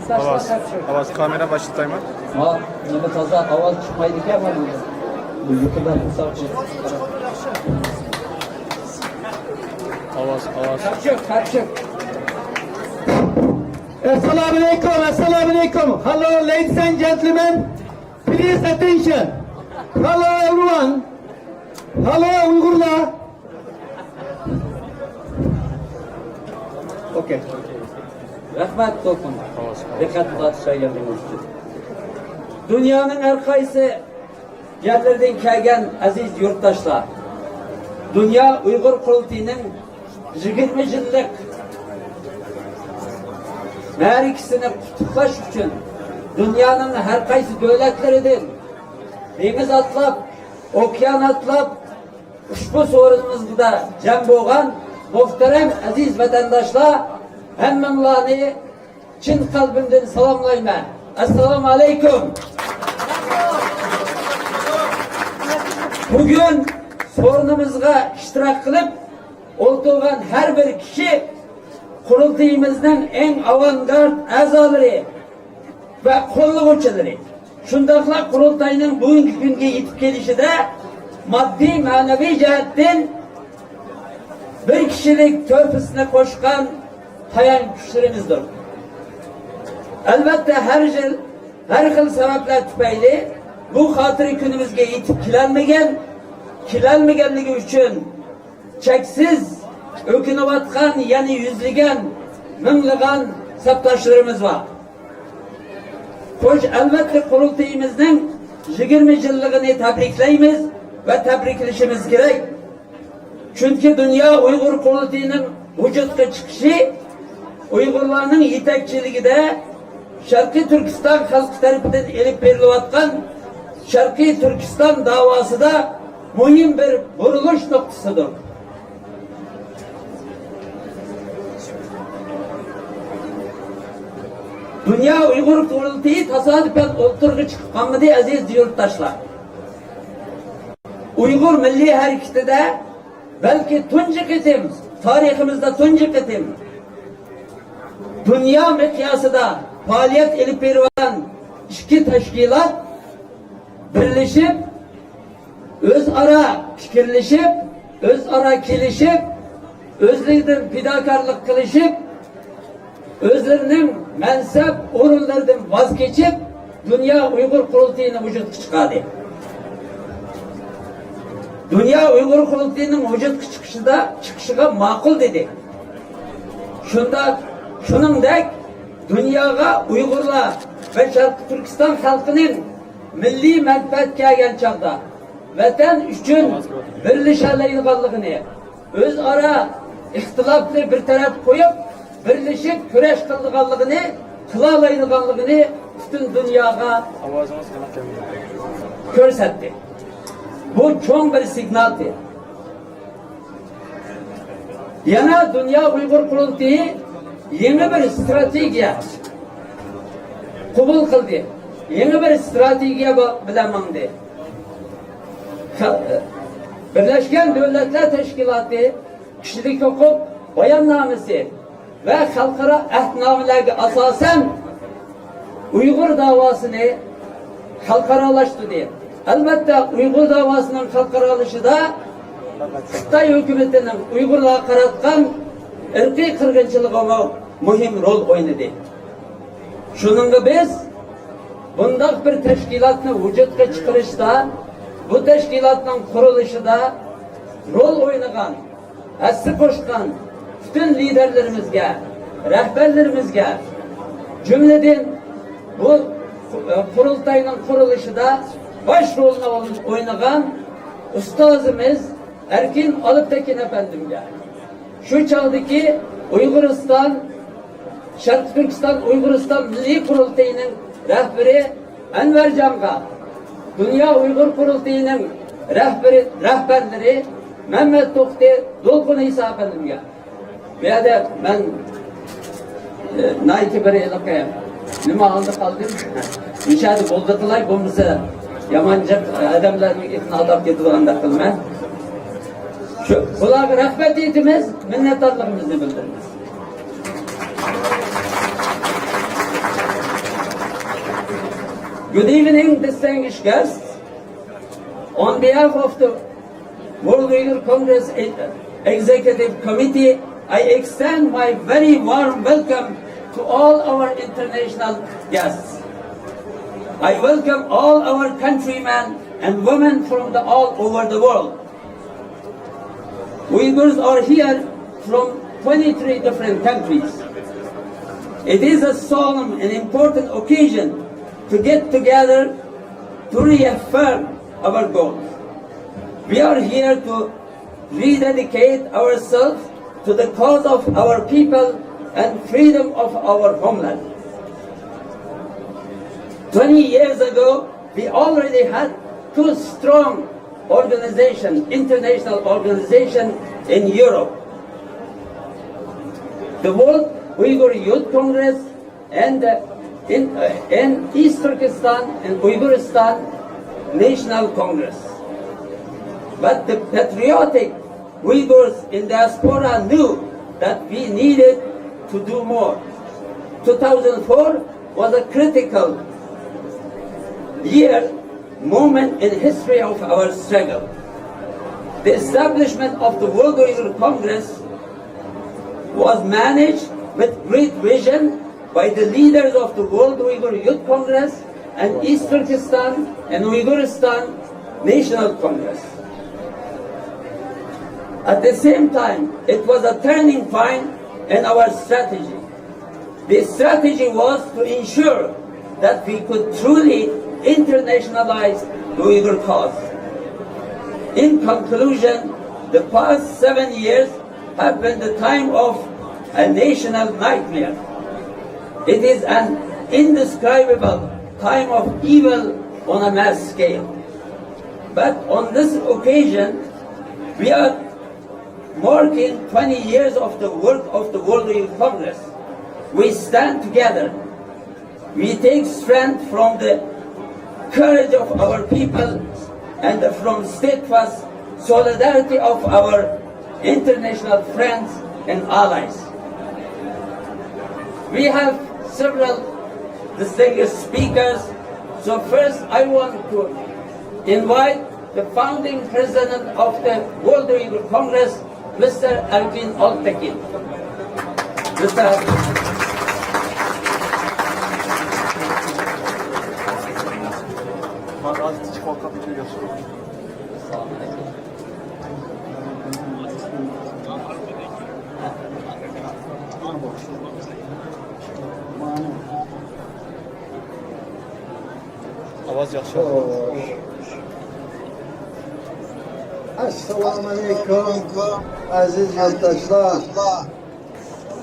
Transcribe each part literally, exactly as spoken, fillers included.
ئاۋاز، ئاۋاز كامېرا باشلىتايمەن. ھا، نېمە تازا ئاۋاز چىقمايدىكەن مانا. بۇ يۇتۇبلار ھېساب. ئاۋاز، ئاۋاز. ئەسسالامۇ ئەلەيكۇم، ئەسسالامۇ ئەلەيكۇم. Hello, ladies and gentlemen. Please attention. Hello everyone. Hello ئۇيغۇرلار. Okay. رەھمەت دولقۇن. دىققەت بىلەن ئىشلەيدىغىنىڭىز ئۈچۈن. دۇنيانىڭ ھەر قايسى يەرلىرىدىن كەلگەن ئەزىز يۇرتداشلار، دۇنيا ئۇيغۇر قۇرۇلتىيىنىڭ يىگىرمە يىللىق مەرىكىسىنى قۇتلۇقلاش ئۈچۈن دۇنيانىڭ ھەر قايسى دۆلەتلىرىدىن دېڭىز ئاتلاپ، ئوكيان ئاتلاپ، ئۇشبۇ سورۇنىمىزدا جەم بولغان مۇھتەرەم ئەزىز ۋەتەنداشلار، ھەممىڭلارنى چىن قەلبىمدىن سالاملايمەن. ئەسسالامۇ ئەلەيكۇم. بۈگۈن سورۇنىمىزغا ئىشتىراك قىلىپ ئولتۇرغان ھەر بىر كىشى قۇرۇلتىيىمىزنىڭ ئەڭ ئاۋانگارت ئەزالىرى ۋە قوللىغۇچىلىرى. شۇنداقلا قۇرۇلتاينىڭ بۈگۈنكى كۈنگە يېتىپ كېلىشىدە ماددىي، مەنىۋى جەھەتتىن بىر كىشىلىك تۆھپىسىنى قوشقان تايانچ كۈچلىرىمىزدۇر. ئەلۋەتتە، ھەر يىل ھەر خىل سەۋەبلەر تۈپەيلى بۇ خاتىرە كۈنىمىزگە يېتىپ كېلەلمىگەن، كېلەلمىگەنلىكى ئۈچۈن چەكسىز ئۆكۈنۈۋاتقان يەنە يۈزلىگەن، مىڭلىغان سەپداشلىرىمىز بار. خوش، ئەلۋەتتە، قۇرۇلتىيىمىزنىڭ يىگىرمە يىللىقىنى تەبرىكلەيمىز ۋە تەبرىكلىشىمىز كېرەك. چۈنكى دۇنيا ئۇيغۇر قۇرۇلتىيىنىڭ ۋۇجۇدقا چىقىشى ئۇيغۇرلارنىڭ يېتەكچىلىكىدە شەرقىي تۈركىستان خەلقى تەرىپىدىن ئېلىپ بېرىلىۋاتقان شەرقىي تۈركىستان داۋاسىدا مۇھىم بىر بۇرۇلۇش نۇقتىسىدۇر. دۇنيا ئۇيغۇر قۇرۇلتىيى تاسادىپەن ئوتتۇرىغا چىقىپ قالمىدى، ئەزىز يۇرتداشلار. ئۇيغۇر مىللىي ھەرىكىتىدە بەلكى تۇنجى قېتىم، تارىخىمىزدا تۇنجى قېتىم دۇنيا مىقياسىدا پائالىيەت ئېلىپ بېرىۋاتقان ئىككى تەشكىلات بىرلىشىپ، ئۆزئارا پىكىرلىشىپ، ئۆزئارا كېلىشىپ، ئۆزلىرىدىن پىداكارلىق قىلىشىپ، ئۆزلىرىنىڭ مەنسەپ ئورۇنلىرىدىن ۋاز كېچىپ، دۇنيا ئۇيغۇر قۇرۇلتىيىنى ۋۇجۇدقا چىقاردى. دۇنيا ئۇيغۇر قۇرۇلتىيىنىڭ ۋۇجۇدقا چىقىشىدا، چىقىشىغا ماقۇل دېدى. شۇنداق، شۇنىڭدەك دۇنياغا ئۇيغۇرلار ۋە شەرقىي تۈركىستان خەلقىنىڭ مىللىي مەنپەئەت كەلگەن چاغدا ۋەتەن ئۈچۈن بىرلىشەلەيدىغانلىقىنى، ئۆزئارا ئىختىلاپنى بىر تەرەپكە قويۇپ، بىرلىشىپ كۈرەش قىلىدىغانلىقىنى، قىلالايدىغانلىقىنى پۈتۈن دۇنياغا كۆرسەتتى. بۇ چوڭ بىر سىگنالدى. يەنە دۇنيا ئۇيغۇر قۇرۇلتىيى يېڭى بىر ئىستراتېگىيە قوبۇل قىلدى. يېڭى بىر ئىستراتېگىيە با-، بىلەن ماڭدى. خە-، بىرلەشكەن دۆلەتلەر تەشكىلاتى كىشىلىك ھوقۇق باياننامىسى ۋە خەلقئارا ئەھدنامىلەرگە ئاساسەن ئۇيغۇر داۋاسىنى خەلقئارالاشتۇردى. ئەلۋەتتە، ئۇيغۇر داۋاسىنىڭ خەلقئارالىشىشىدا خىتاي ھۆكۈمىتىنىڭ ئۇيغۇرلارغا قاراتقان ئىرقىي قىرغىنچىلىقىمۇ مۇھىم رول ئوينىدى. شۇنىڭغا بىز بۇنداق بىر تەشكىلاتنى ۋۇجۇدقا چىقىرىشتا، بۇ تەشكىلاتنىڭ قۇرۇلۇشىدا رول ئوينىغان، ھەسسە قوشقان پۈتۈن لىدەرلىرىمىزگە، رەھبەرلىرىمىزگە، جۈملىدىن بۇ قۇرۇلتاينىڭ قۇرۇلۇشىدا باش رولنى ئوينىغان ئۇستازىمىز ئەركىن ئالپتېكىن ئەپەندىمگە، شۇ چاغدىكى ئۇيغۇرىستان، شەرقىي تۈركىستان ئۇيغۇرىستان مىللىي قۇرۇلتىيىنىڭ رەھبىرى ئەنۋەرجانغا، دۇنيا ئۇيغۇر قۇرۇلتىيىنىڭ رەھبىرى، رەھبەرلىرى مەمەت توختى، دولقۇن ئىسا ئەپەندىمگە. بۇ يەردە مەن، ئە، ناھايىتى بىر ھېلىقى نېمە ھالدا قالدىم. مۇشۇ يەردە بولدى قىلاي، بولمىسا يامان جىق ئادەملەرنىڭ ئېتىنى ئاتاپ كېتىدىغاندەك قىلىمەن. شۇ، بۇلارغا رەھمەت ئېيتىمىز، مىننەتدارلىقىمىزنى بىلدۈرىمىز. Good evening, distinguished guests. On behalf of the World Uyghur Congress Executive Committee, I extend my very warm welcome to all our international guests. I welcome all our countrymen and women from the all over the world. Uyghurs are here from twenty-three different countries. It is a solemn and important occasion to get together to reaffirm our goals. We are here to rededicate ourselves to the cause of our people and freedom of our homeland. Twenty years ago, we already had two strong organization, international organization in Europe. The World Uyghur Youth Congress and, uh, in, uh, in East Turkestan and Uyghuristan National Congress. But the patriotic Uyghurs in diaspora knew that we needed to do more. Two thousand four was a critical year, moment in history of our struggle. The establishment of the World Uyghur Congress was managed with great vision by the leaders of the World Uyghur Youth Congress and East Turkestan and Uyghuristan National Congress. At the same time, it was a turning point in our strategy. The strategy was to ensure that we could truly internationalize the Uyghur cause. In conclusion, the past seven years have been the time of a national nightmare. It is an indescribable time of evil on a mass scale. But on this occasion, we are marking twenty years of the work of the World Youth Congress. We stand together. We take strength from the courage of our people and from steadfast solidarity of our international friends and allies. We have several distinguished speakers. So first, I want to invite the founding president of the World Uyghur Congress, Mister Erkin Altekin. Mister Erkin. ئاۋاز ياخشى. ئەسسالامۇئەلەيكۇم، ئەزىز يۇرتداشلار.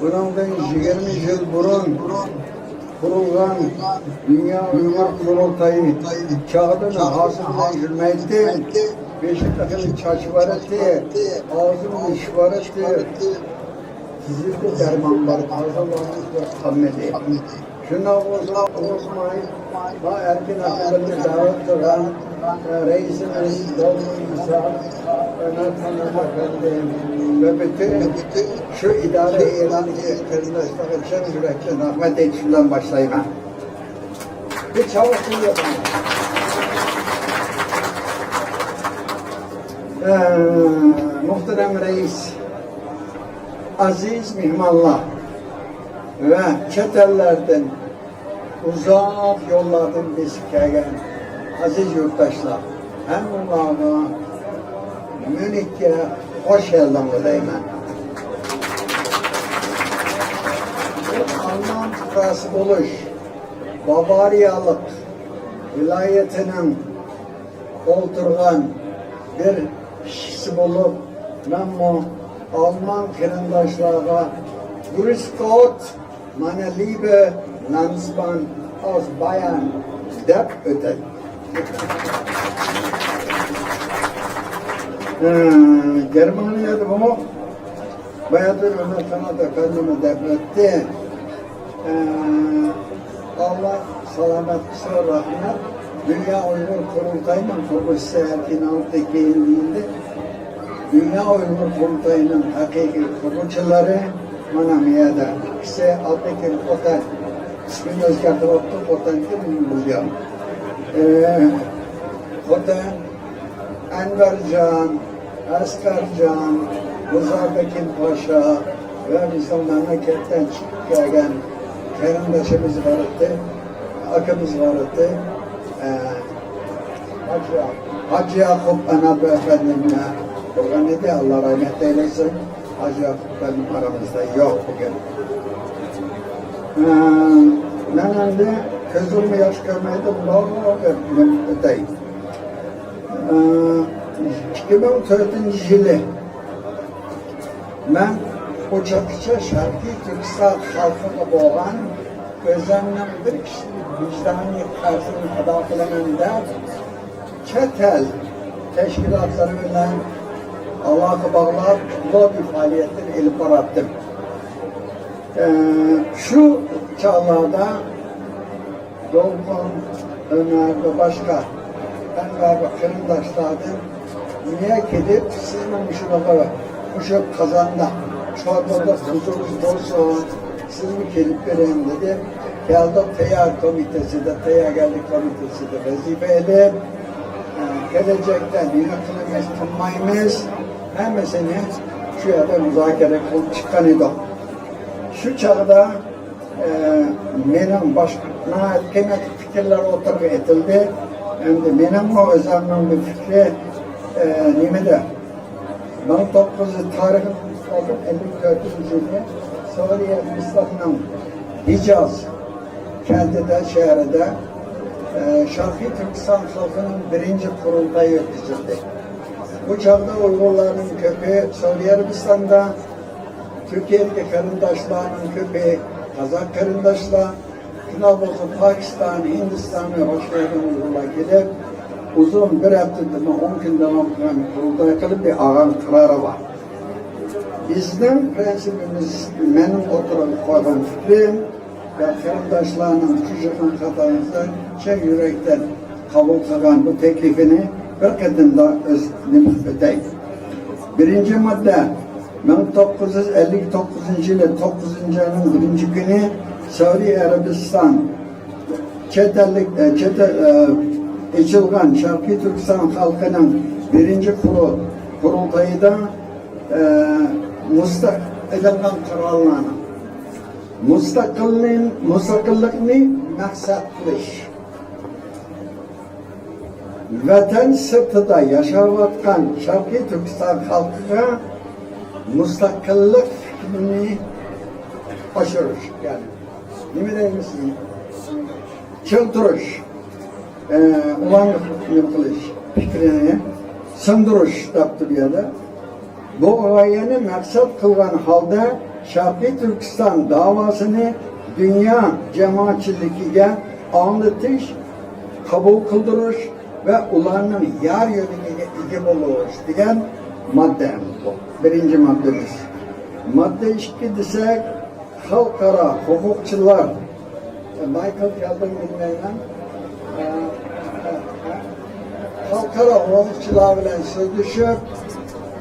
بۇنىڭدىن يىگىرمە يىل بۇرۇن قۇرۇلغان دۇنيا ئۇيغۇر قۇرۇلتايى چاغدىن ھازىر بىلەن يۈرمەيتتى. بېشى تېخىمۇ چاچ بار ئىدى، ئاغزىمۇ ئىش بار ئىدى. تىزىمدە دەرمان بار، ھازىر قالمىدى. شۇنداق بولسا، ئۇنتۇماي، ما ئەركىن ھەققىدە دەۋەت قىلغان، ئە، رەئىسىمىز دوستۇم ئىسا، ئۆمەر خانىم ئەپەندى ۋە پۈتۈن شۇ ئىدارە ئېلانىدىكى قېرىنداشلارغا چىن يۈرەكتىن رەھمەت ئېيتىش بىلەن باشلايمەن. بىر چاۋاك قويۇۋېتىڭ. ئە، مۇھتەرەم رەئىس، ئەزىز مېھمانلار ۋە چەت ئەللەردىن ئۇزاق يوللاردىن بېسىپ كەلگەن ئەزىز يۇرتداشلار، ھەممىڭلارغا ميۇنخكە خوش كەلدىڭلار دەيمەن. بىر ئالمان پۇقراسى بولۇش، باۋارىيالىق ۋىلايىتىنىڭ ئولتۇرغان بىر كىشىسى بولۇپ، مەنمۇ ئالمان قېرىنداشلارغا گريس گott، مانا ليبە لاندسمان ئاس بايان دەپ ئۆتەي. ئە، گېرمانىيەدە بۇمۇ باياتىن ئۆمەر خانات ئەپەندىمۇ دەپ ئۆتتى. ئە، ئاللا سالامەت قىلسۇن، رەھمەت. دۇنيا ئۇيغۇر قۇرۇلتايىنىڭ قۇرۇلۇشى سەنەتى نامىدا كېيىن دېيىلدى. دۇنيا ئۇيغۇر قۇرۇلتايىنىڭ ھەقىقىي قۇرغۇچىلىرى مانا مۇ يەردە. ئىككىسى ئابلىكىم خوتەن. ئىسمىنى ئۆزگەرتىۋاپتۇ، خوتەندىن بولغان. ئى، خوتەن، ئەنۋەرجان، ئەسقەرجان، مۇزابېكىن پاشا ۋە بىزنىڭ مەملىكەتتىن چىقىپ كەلگەن قېرىندىشىمىز بار ئىدى، ئاكىمىز بار ئىدى. ئە، ھاجى، ھاجى ياقۇپ ئاناپ ئەپەندىم بولغان ئىدى، ئاللا رەھمەت ئەيلىسۇن. ھاجى ياقۇپ ئەپەندىم ئارىمىزدا يوق بۈگۈن. ئە، مەن ئەمدى كۆزۈممۇ ياش كۆرمەيدۇ، مۇنداق ئۆتەي. ئە، ئىككى مىڭ تۆتىنچى يىلى مەن ئۇ چاغقىچە شەرقىي تۈركىستان خەلقىگە بولغان ئۆزۈمنىڭ بىر كىشىلىك ۋىجدانىي قەرزىمنى ئادا قىلىمەن دەپ، چەت ئەل تەشكىلاتلىرى بىلەن ئالاقە باغلاپ، لوببى پائالىيەتلىرى ئېلىپ باراتتىم. ئە، شۇ چاغلاردا دولقۇن، ئۆمەر ۋە باشقا ئەنۋەر ۋە قېرىنداشلاردىن، نىيە كېلىپ، سىزنىڭ مۇشۇلارغا، مۇشۇ قازاندا چوربىدا تۇزىڭىز بولسۇن، سىزمۇ كېلىپ بېرىڭ دېدى. كەلدۇق، تەييار كومىتېتىدا، تەييارگەرلىك كومىتېتىدا ۋەزىپە ئېلىپ، ئە، كېلەجەكتە نېمە قىلىمىز، قىلمايمىز، ھەممىسىنى شۇ يەردە مۇزاكىرە قىلىپ چىققان ئىدۇق. شۇ چاغدا ئە، مېنىڭ باشقا ناھايىتى قىممەتلىك پىكىرلەر ئوتتۇرىغا ئېتىلدى. ئەمدى مېنىڭمۇ ئۆزۈمنىڭ بىر پىكرى، ئە، نېمىدە؟ مىڭ توققۇز يۈز، تارىخىنى ئۇنتۇپ قالدىم، ئەللىك تۆتىنچى يىلى سورىيە ئەرەبىستاننىڭ ھىجاز كەنتىدە، شەھىرىدە، ئە، شەرقىي تۈركىستان خەلقىنىڭ بىرىنچى قۇرۇلتايى ئۆتكۈزۈلدى. بۇ چاغدا ئۇيغۇرلارنىڭ كۆپى سورىيە ئەرەبىستاندا، تۈركىيەدىكى قېرىنداشلارنىڭ كۆپى قازاق قېرىنداشلار، شۇنداق بولسا پاكىستان، ھىندىستان ۋە باشقا يەردىن ئۇيغۇرلار كېلىپ، ئۇزۇن بىر ھەپتىدىن ئون كۈن داۋام قىلغان قۇرۇلتاي قىلىپ بىر ئالغان قارارى بار. بىزنىڭ پرىنسىپىمىز، مېنىڭ ئوتتۇرىغا قويغان پىكرىم ۋە قېرىنداشلارنىڭ شۇ يىغىن قاتارىمىزدا چىن يۈرەكتىن قوبۇل قىلغان بۇ تەكلىپىنى بىر قېتىمدا ئۆز نېمە قىلىپ ئۆتەي. بىرىنچى ماددا، مىڭ توققۇز يۈز ئەللىك توققۇزىنچى يىلى توققۇزىنچى ئاينىڭ بىرىنچى كۈنى سەئۇدى ئەرەبىستان چەت ئەللىك، ئە، چەت ئەل، ئە، ئېچىلغان شەرقىي تۈركىستان خەلقىنىڭ بىرىنچى قۇرۇ-، قۇرۇلتىيىدا، ئە، مۇستەق-، ئېلىنغان قارارلارنىڭ مۇستەقىللىق-، مۇستەقىللىقنى مەقسەت قىلىش، ۋەتەن سىرتىدا ياشاۋاتقان شەرقىي تۈركىستان خەلقىگە مۇستەقىللىق پىكرىنى ئاشۇرۇش، يەنى نېمە دەيمىز، چىڭ تۇرۇش، ئە، ئۇلارنى نېمە قىلىش، پىكرىنى سىڭدۈرۈش دەپتۇ بۇ يەردە. بۇ غايىنى مەقسەت قىلغان ھالدا شەرقىي تۈركىستان داۋاسىنى دۇنيا جامائەتچىلىكىگە ئاڭلىتىش، قوبۇل قىلدۇرۇش ۋە ئۇلارنىڭ يار يۆلىگىگە ئىگە بولۇش دېگەن ماددا بۇ. بىرىنچى ماددىمىز. ماددا ئىككى دېسەك، خەلقئارا ھوقۇقچىلار، مايكل كەلدىمۇ بىلمەيمەن. خەلقئارا ھوقۇقچىلار بىلەن سۆزلىشىپ،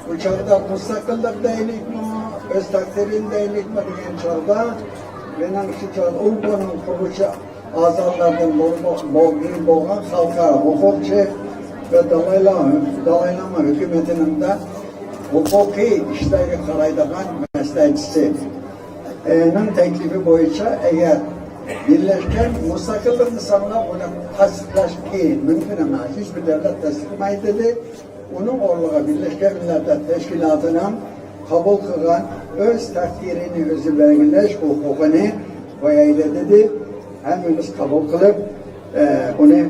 بۇ چاغدا مۇستەقىللىق دەيلىكمۇ، ئۆز تەقدىرىنى دەيلىكمۇ دېگەن چاغدا، مېنىڭ شۇ چاغدا ئۇ بۇنىڭ قۇرۇلۇشى ئەزالىرىدىن بول-، بول-، بىرى بولغان خەلقئارا ھوقۇقچى ۋە دالايلاما، دالايلاما ھۆكۈمىتىنىڭ ھوقۇقىي ئىشلارغا قارايدىغان مەسلىھەتچىسى. ئېنىڭ تەكلىپى بويىچە، ئەگەر بىرلەشكەن مۇستەقىللىقنى ساڭا بۇنى تەستىقلاش قىيىن، مۇمكىن ئەمەس، ھېچبىر دۆلەت تەستىقلىمايدۇ دېدى. ئۇنىڭ ئورنىغا بىرلەشكەن مىللەتلەر تەشكىلاتىنىڭ قوبۇل قىلغان ئۆز تەقدىرىنى ئۆزى بەلگىلەش ھوقۇقىنى قويايلى دېدى. ھەممىمىز قوبۇل قىلىپ، ئە، ئۇنى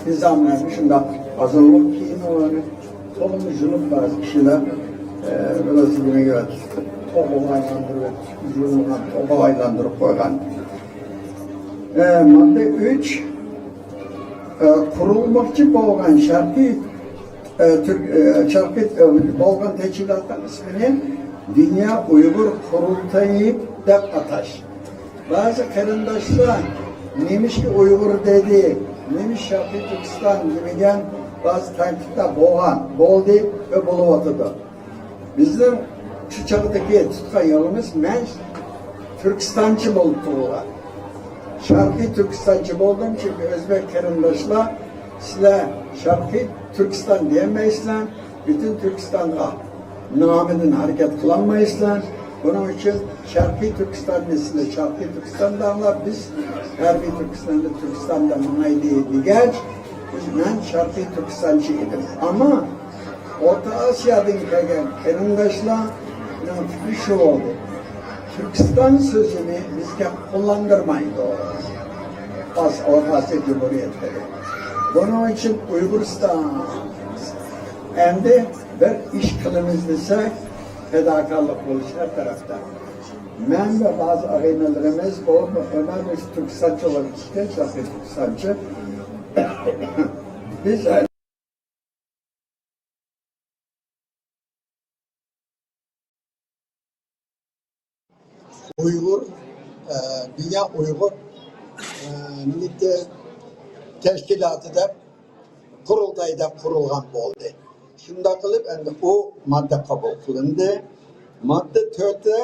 نىزاملارنى شۇنداق ھازىرلىق كېيىن ئۇلارنى تولىمۇ يۇلۇپ بەزى كىشىلەر، ئە، بىراز نېمىگە توغا ئايلاندۇرۇپ، يۇلغان توغا ئايلاندۇرۇپ قويغان. ئە، ماددا ئۈچ، ئە، قۇرۇلماقچى بولغان شەرقىي، ئە، تۈرك، ئە، شەرقىي، ئە، بولغان تەشكىلاتنىڭ ئىسمىنى دۇنيا ئۇيغۇر قۇرۇلتىيى دەپ ئاتاش. بەزى قېرىنداشلار نېمىشقا ئۇيغۇر دېدى، نېمىش شەرقىي تۈركىستان دېمىگەن بەزى تەنقىدلەر بولغان، بولدى ۋە بولۇۋاتىدۇ. بىزنىڭ شۇ چاغدىكى تۇتقان يولىمىز، مەن تۈركىستانچى بولۇپ تۇغۇلغان. شەرقىي تۈركىستانچى بولدۇم، چۈنكى ئۆزبەك قېرىنداشلار سىلەر شەرقىي تۈركىستان دېيەلمەيسىلەر، پۈتۈن تۈركىستانغا نامىدىن ھەرىكەت قىلالمايسىلەر. بۇنىڭ ئۈچۈن شەرقىي تۈركىستاننى سىلەر شەرقىي تۈركىستاندا ئاڭلاپ، بىز غەربىي تۈركىستاندا، تۈركىستاندا ماڭايلى دېگەچ، بىز، مەن شەرقىي تۈركىستانچى ئىدىم. ئەمما ئورتا ئاسىيادىن كەلگەن قېرىنداشلارنىڭ پىكرى شۇ بولدى. تۈركىستان سۆزىنى بىزگە قوللاندۇرمايدۇ ئاس-، ئورتا ئاسىيا جۇمھۇرىيەتلىرى. بۇنىڭ ئۈچۈن ئۇيغۇرىستان ئەمدى بىر ئىش قىلىمىز دېسەك، پىداكارلىق بولۇش ھەر تەرەپتە. مەن ۋە بەزى ئاغىنىلىرىمىز بولۇپ، ئۆمەر تۈركىستانچى بولۇپ چىقتى، شەرقىي تۈركىستانچى. بىز ئۇيغۇر، ئە، دۇنيا ئۇيغۇر، ئە، مىللىتى تەشكىلاتى دەپ، قۇرۇلتاي دەپ قۇرۇلغان بولدى. شۇنداق قىلىپ، ئەمدى ئۇ ماددا قوبۇل قىلىندى. ماددا تۆتتە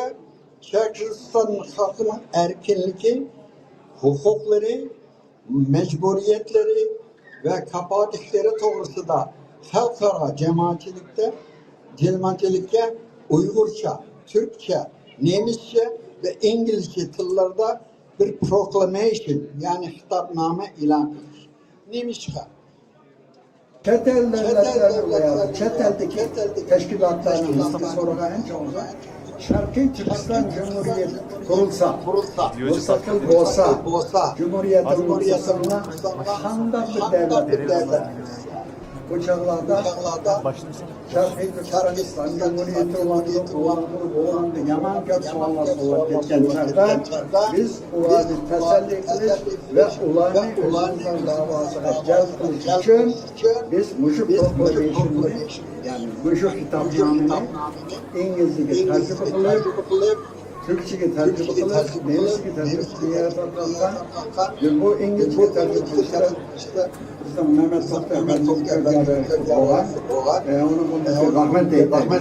شەرقىي تۈركىستان خەلقىنىڭ ئەركىنلىكى، ھوقۇقلىرى، مەجبۇرىيەتلىرى ۋە كاپالەتلىكلىرى توغرىسىدا خەلقئارا جامائەتچىلىكتە، جامائەتچىلىككە ئۇيغۇرچە، تۈركچە، نېمىسچە ۋە ئىنگلىزچە تىللاردا بىر پروكلامېيشن، يەنى خىتابنامە ئېلان قىلىش. نېمىشقا؟ چەت ئەل دۆلەتلەرنى ۋە چەت ئەلدىكى تەشكىلاتلارنى بىزدىن سورىغان ئەڭ چوڭى شەرقىي تۈركىستان جۇمھۇرىيىتى قۇرۇلسا، مۇستەقىل بولسا، جۇمھۇرىيەتنىڭ مۇستەقىللىقى قانداق بىر دەۋر، بىر دەۋر. بۇ چاغلاردا شەرقىي تۈركىستان جۇمھۇرىيىتى بولغاندۇ، بولغاندۇ، بولغاندۇ، يامان كۆپ سوئاللار سوراپ كەتكەن چاغدا بىز ئۇلارنى تەسەللى قىلىش ۋە ئۇلارنى ئۆزىمىزنىڭ داۋاسىغا جەلپ قىلىش ئۈچۈن بىز مۇشۇ پروكلامېيشننى، يەنى مۇشۇ خىتابنامىنى ئىنگلىزچىگە تەرجىمە قىلىپ، تۈركچىگە تەرجىمە قىلىپ، نېمىسچىگە تەرجىمە قىلىپ، بۇ ئىنگلىزچىگە تەرجىمە قىلىشتا بىزنىڭ مەمەت توختى ئەپەندىمىز بولغان. ئە، ئۇنىڭغا رەھمەت ئېيتايلى.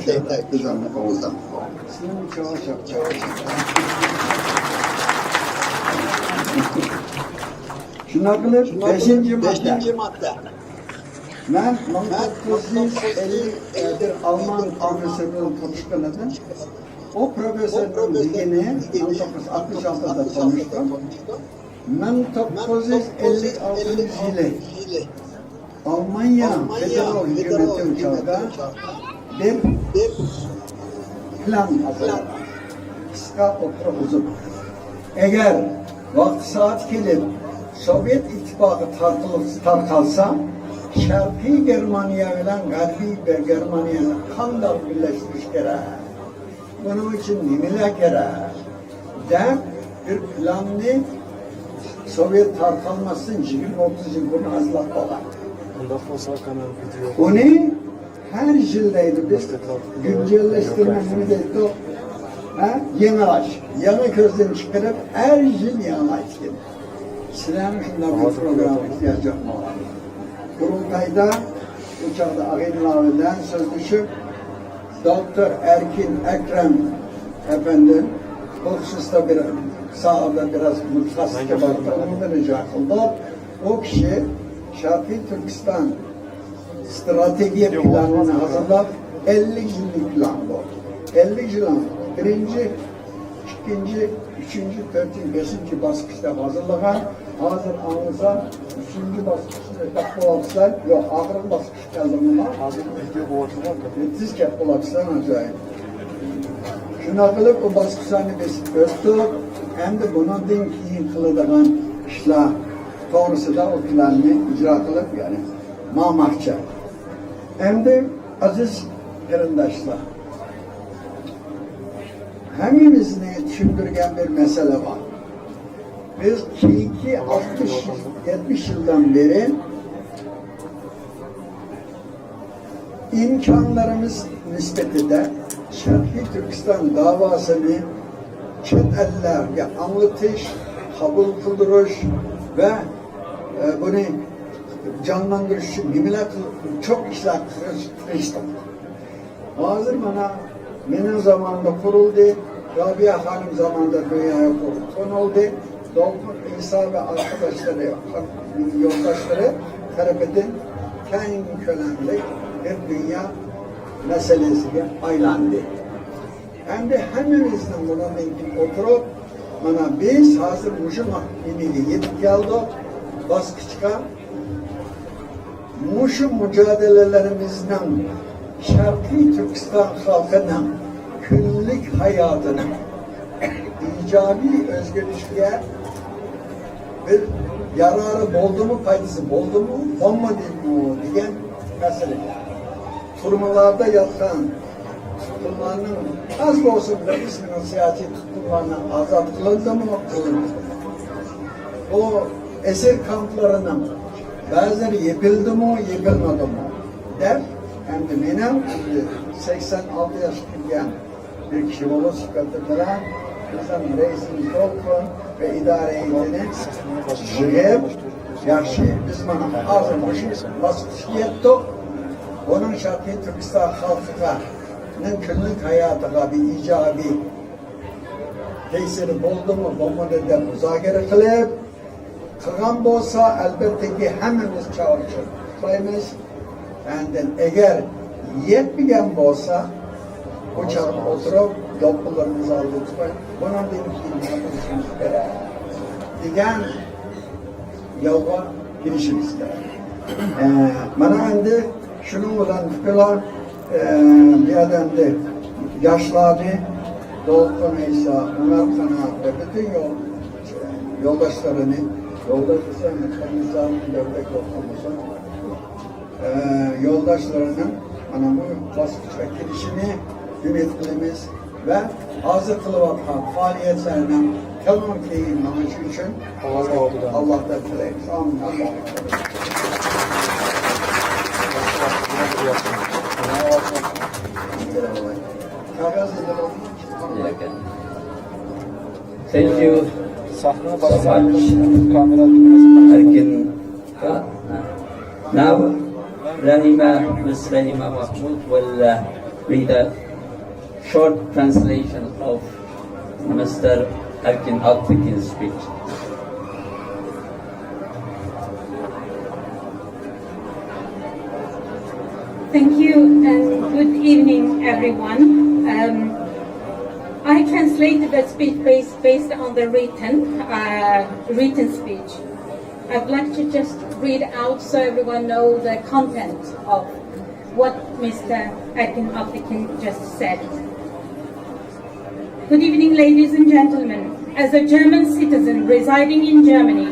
سىزنىڭ چاۋاك، چاۋاك. شۇنداق قىلىپ، بەشىنچى ماددا. مەن مىڭ توققۇز يۈز ئەللىك بىر ئالمان پروفېسسورى بىلەن تونۇشقان ئىدىم. ئۇ پروفېسسورنىڭ دېگىنى، مىڭ توققۇز يۈز ئاتمىش ئالتىدا تونۇشتۇم. مىڭ توققۇز يۈز ئەللىك ئالتىنچى يىلى ئالمانىيە فېدېرال ھۆكۈمىتى ئۇ چاغدا بىر پىلان ھازىرلىدى. قىسقا ئوتتۇرا ئۇزۇن. ئەگەر ۋاقتى سائىتى كېلىپ، سوۋېت ئىتتىپاقى تارقىلىپ، تارقالسا، شەرقىي گېرمانىيە بىلەن غەربىي گېرمانىيەنى قانداق بىرلەشتۈرۈش كېرەك؟ بۇنىڭ ئۈچۈن نېمىلەر كېرەك؟ دەپ بىر پىلاننى سوۋېت تارقالماستىن يىگىرمە ئوتتۇز يىل بۇرۇن ھازىرلاپ قويغان. ئۇنداق بولسا، قانداق ۋىدېو؟ ئۇنى ھەر يىل دەيدۇ بىز، گۈنجەللەشتۈرمەك نېمە دەيدۇ؟ ھە؟ يېڭىلاش. يېڭى كۆزدىن چىقىرىپ، ھەر يىل يېڭىلاش كېرەك. سىلەرنىڭ شۇنداق بىر پروگرامما ئېھتىياج يوقمۇ؟ قۇرۇلتايدا ئۇ چاغدا ئاغىنىلار بىلەن سۆزلىشىپ، دوكتور ئەركىن ئەكرەم ئەپەندى بۇ خۇسۇستا بىر ساھەدە بىراز مۇتەخەسسىسكە بارىدۇ، ئۇنىڭدىن رىجا قىلدۇق. ئۇ كىشى شەرقىي تۈركىستان ستراتېگىيە پىلانىنى ھازىرلاپ، ئەللىك يىللىق پىلان بۇ. ئەللىك يىل، بىرىنچى، ئىككىنچى، ئۈچىنچى، تۆتىنچى، بەشىنچى باسقۇچ دەپ ھازىرلىغان. ھازىر ئاڭلىسام، ئۈچىنچى باسقۇچنى دەپ قويۇپسىلەر. يوق، ئاخىرقى باسقۇچ كەلدىمۇ؟ ھازىر ۋىدېو بولۇۋاتىدۇ. تېز كەپ قويۇپسىلەر، ئاجايىپ. شۇنداق قىلىپ، ئۇ باسقۇچلارنى بېسىپ ئۆتتۇق. ئەمدى بۇنىڭدىن كېيىن قىلىدىغان ئىشلار توغرىسىدا ئۇ پىلاننى ئىجرا قىلىپ، يەنى ماڭماقچى. ئەمدى ئەزىز قېرىنداشلار، ھەممىمىزنى چۈشەندۈرگەن بىر مەسىلە بار. بىز كېيىنكى ئاتمىش، يەتمىش يىلدىن بېرى ئىمكانلىرىمىز نىسبىتىدە شەرقىي تۈركىستان داۋاسىنى چەت ئەللەرگە ئاڭلىتىش، قوبۇل قىلدۇرۇش ۋە، ئە، بۇنى جانلاندۇرۇش ئۈچۈن نېمىلەر قىل-، چوڭ ئىشلار قىلىش-، قىلىشتۇق. ھازىر مانا مېنىڭ زامانىمدا قۇرۇلدى، رابىيە خانىم زامانىدا دۇنياغا تونۇلدى، دولقۇن ئىسا ۋە ئارقىداشلىرى، يولداشلىرى تەرىپىدىن كەڭ كۆلەملىك بىر دۇنيا مەسىلىسىگە ئايلاندى. ئەمدى ھەممىمىزنىڭ بۇنىڭدىن كېيىن ئولتۇرۇپ، مانا بىز ھازىر مۇشۇ نېمىگە يېتىپ كەلدۇق، باسقۇچقا. مۇشۇ مۇجادىلىلىرىمىزنىڭ شەرقىي تۈركىستان خەلقىنىڭ كۈنلۈك ھاياتىنىڭ ئىجابىي ئۆزگىرىشىگە بىر يارارى بولدىمۇ، پايدىسى بولدىمۇ، بولمىدىمۇ دېگەن مەسىلە. تۈرمىلەردە ياتقان تۇتقۇنلارنىڭ ئاز بولسۇن بىر قىسمىنىڭ سىياسىي تۇتقۇنلارنىڭ ئازاد قىلىندىمۇ، قىلىنمىدىمۇ؟ بۇ ئەسىر كامپلىرىنىڭ بەزىلىرى يېپىلدىمۇ، يېپىلمىدىمۇ دەپ، ئەمدى مېنىڭ ئەمدى سەكسەن ئالتە ياشقا كىرگەن بىر كىشى بولۇش سۈپىتى بىلەن، بىزنىڭ رەئىسىمىز دولقۇن ۋە ئىدارە ھەيئىتىنى يىغىپ، ياخشى، بىز مانا ھازىر مۇشۇ باسقۇچقا يەتتۇق. بۇنىڭ شەرقىي تۈركىستان خەلقىگە، نىڭ كۈنلۈك ھاياتىغا بىر ئىجابىي تەسىرى بولدىمۇ، بولمىدى دەپ مۇزاكىرە قىلىپ، قىلغان بولسا، ئەلۋەتتىكى، ھەممىمىز چاۋاك چاقىرىپ قۇتلايمىز. ئاندىن ئەگەر يەتمىگەن بولسا، بۇ چاغدا ئولتۇرۇپ، دوپپىلىرىمىزنى ئالدىغا قويۇپ، بۇنىڭدىن كېيىن نېمە قىلىشىمىز كېرەك دېگەن يولغا كىرىشىمىز كېرەك. ئە، مانا ئەمدى شۇنىڭ بىلەن پۈتۈنلا، ئە، بۇ يەردە ئەمدى ياشلارنى، دولقۇن ئەيسا، ئۆمەر قانات ۋە پۈتۈن يول، يولداشلىرىنى، يولداش دېسەم، قېرىنداشلارنى دەۋرەك بولسۇن. ئە، يولداشلىرىنىڭ مانا بۇ باسقۇچقا كىرىشىنى ئۈمىد قىلىمىز ۋە ھازىر قىلىۋاتقان پائالىيەتلەرنىڭ تېخىمۇ كېيىن مېڭىشى ئۈچۈن ئاللاھتىن تىلەيمىز. ئامىن. Thank you so much, Erkin. Now, Rahima, Miss Rahima Mahmood will, uh, read a short translation of Mister Erkin Alptekin's speech. Thank you and good evening, everyone. Um, I translated the speech based, based on the written, uh, written speech. I'd like to just read out so everyone know the content of what Mister Erkin Alptekin just said. Good evening, ladies and gentlemen. As a German citizen residing in Germany,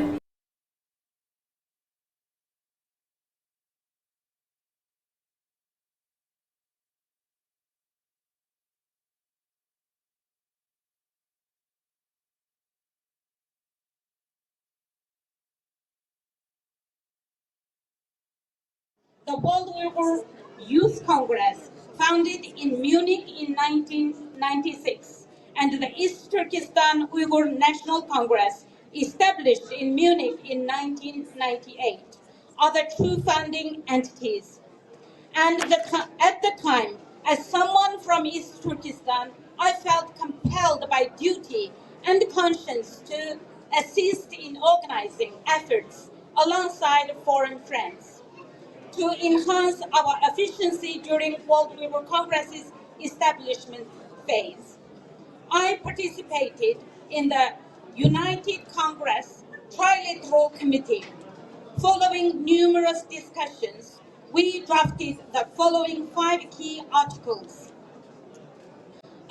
the World Uyghur Youth Congress, founded in Munich in nineteen ninety-six, and the East Turkestan Uyghur National Congress, established in Munich in nineteen ninety-eight, are the two founding entities. And the ti-, at the time, as someone from East Turkestan, I felt compelled by duty and conscience to assist in organizing efforts alongside foreign friends to enhance our efficiency during World Uyghur Congress's establishment phase. I participated in the United Congress Trilateral Committee. Following numerous discussions, we drafted the following five key articles.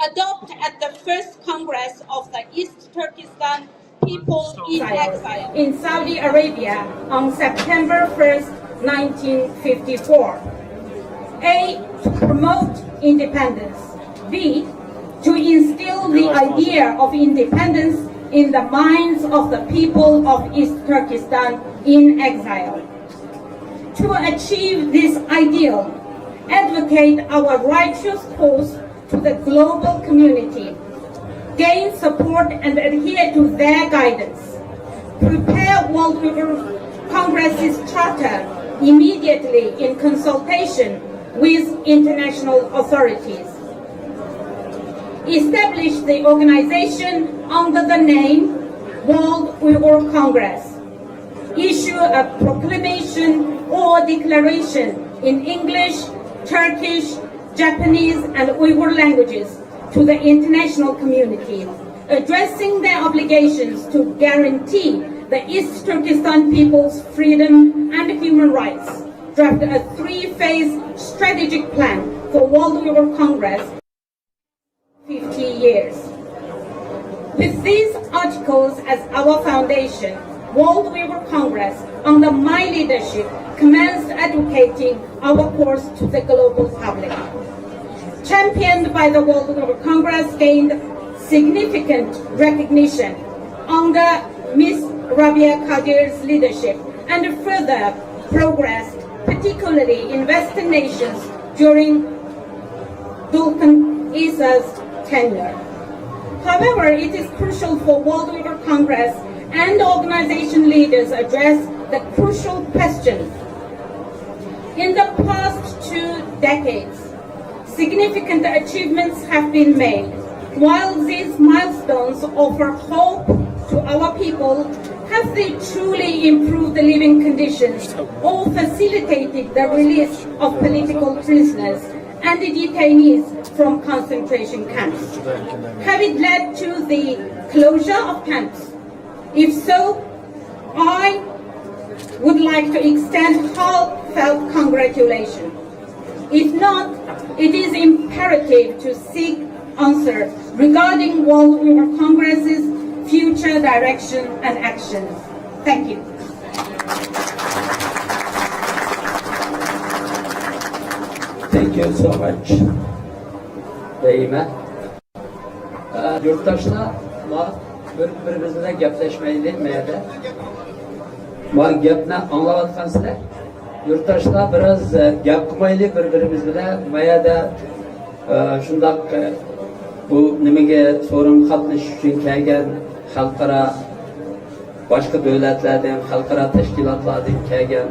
Adopt at the first Congress of the East Turkestan People in Exile in Saudi Arabia on September first, nineteen fifty-four. A, to promote independence. B, to instill the idea of independence in the minds of the people of East Turkestan in exile. To achieve this ideal, advocate our righteous cause to the global community, gain support and adhere to their guidance, prepare World Congress's charter immediately in consultation with international authorities, establish the organization under the name World Uyghur Congress. Issue a proclamation or declaration in English, Turkish, Japanese, and Uyghur languages to the international community, addressing their obligations to guarantee the East Turkestan people's freedom and human rights. Draft a three-phase strategic plan for World Uyghur Congress fifty years. With these articles as our foundation, World Uyghur Congress, under my leadership, commenced advocating our cause to the global public. Championed by the World Uyghur Congress, gained significant recognition under Miss Rabia Kadir's leadership and further progressed, particularly in Western nations during Dulkin Isa's tenure. However, it is crucial for World Uyghur Congress and organization leaders address the crucial question. In the past two decades, significant achievements have been made. While these milestones offer hope to our people, have they truly improved the living conditions or facilitated the release of political prisoners and the detainees from concentration camps? Have it led to the closure of camps? If so, I would like to extend heartfelt congratulations. If not, it is imperative to seek answer regarding World Uyghur Congress's future direction and actions. Thank you. Thank you so much. رەھىمە. ئە، يۇرتداشلار، ما بىر-بىرىمىز بىلەن گەپلەشمەيلى مەيەدە. ما گەپنى ئاڭلاۋاتقانسىلەر. يۇرتداشلار، بىراز، ئە، گەپ قىلمايلى بىر-بىرىمىز بىلەن مەيەدە. ئە، شۇنداق، ئە، بۇ نېمىگە، سورۇنغا قاتنىشىش ئۈچۈن كەلگەن خەلقئارا، باشقا دۆلەتلەردىن، خەلقئارا تەشكىلاتلاردىن كەلگەن،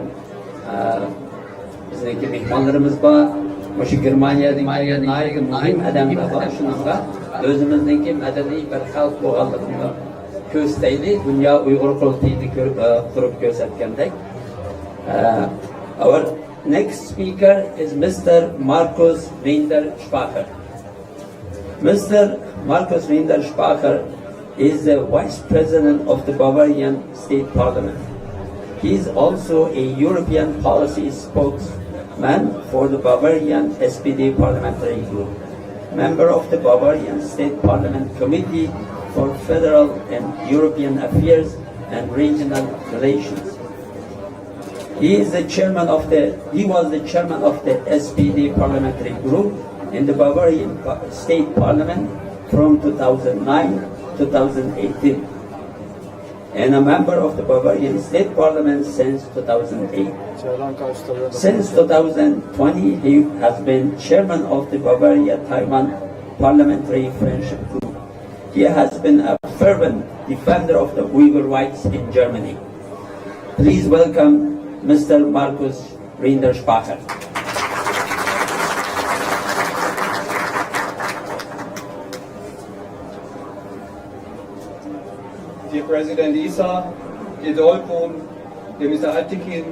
ئە، بىزنىڭكى مېھمانلىرىمىز بار. مۇشۇ گېرمانىيەدىن كەلگەن ناھايىتى مۇھىم ئادەملەر بار. شۇنىڭغا ئۆزىمىزنىڭكى مەدەنىي بىر خەلق بولغانلىقىمىزنى كۆرسىتەيلى، دۇنيا ئۇيغۇر قۇرۇلتىيىنى كۆر-، ئە، قۇرۇپ كۆرسەتكەندەك. ئە، our next speaker is Mister Markus Rinderspacher. Mister Markus Rinderspacher is the Vice President of the Bavarian State Parliament. He is also a European policy spokesman for the Bavarian S P D Parliamentary Group, member of the Bavarian State Parliament Committee for Federal and European Affairs and Regional Relations. He is the chairman of the, he was the chairman of the S P D parliamentary group in the Bavarian pa-, state parliament from two thousand nine, two thousand eighteen, and a member of the Bavarian state parliament since two thousand eight. Since two thousand twenty, he has been chairman of the Bavaria-Taiwan Parliamentary Friendship Group. He has been a fervent defender of the Uyghur rights in Germany. Please welcome Mister Markus Rinderspacher. Dear President Isa, dear Dolkun, dear Mister Alptekin,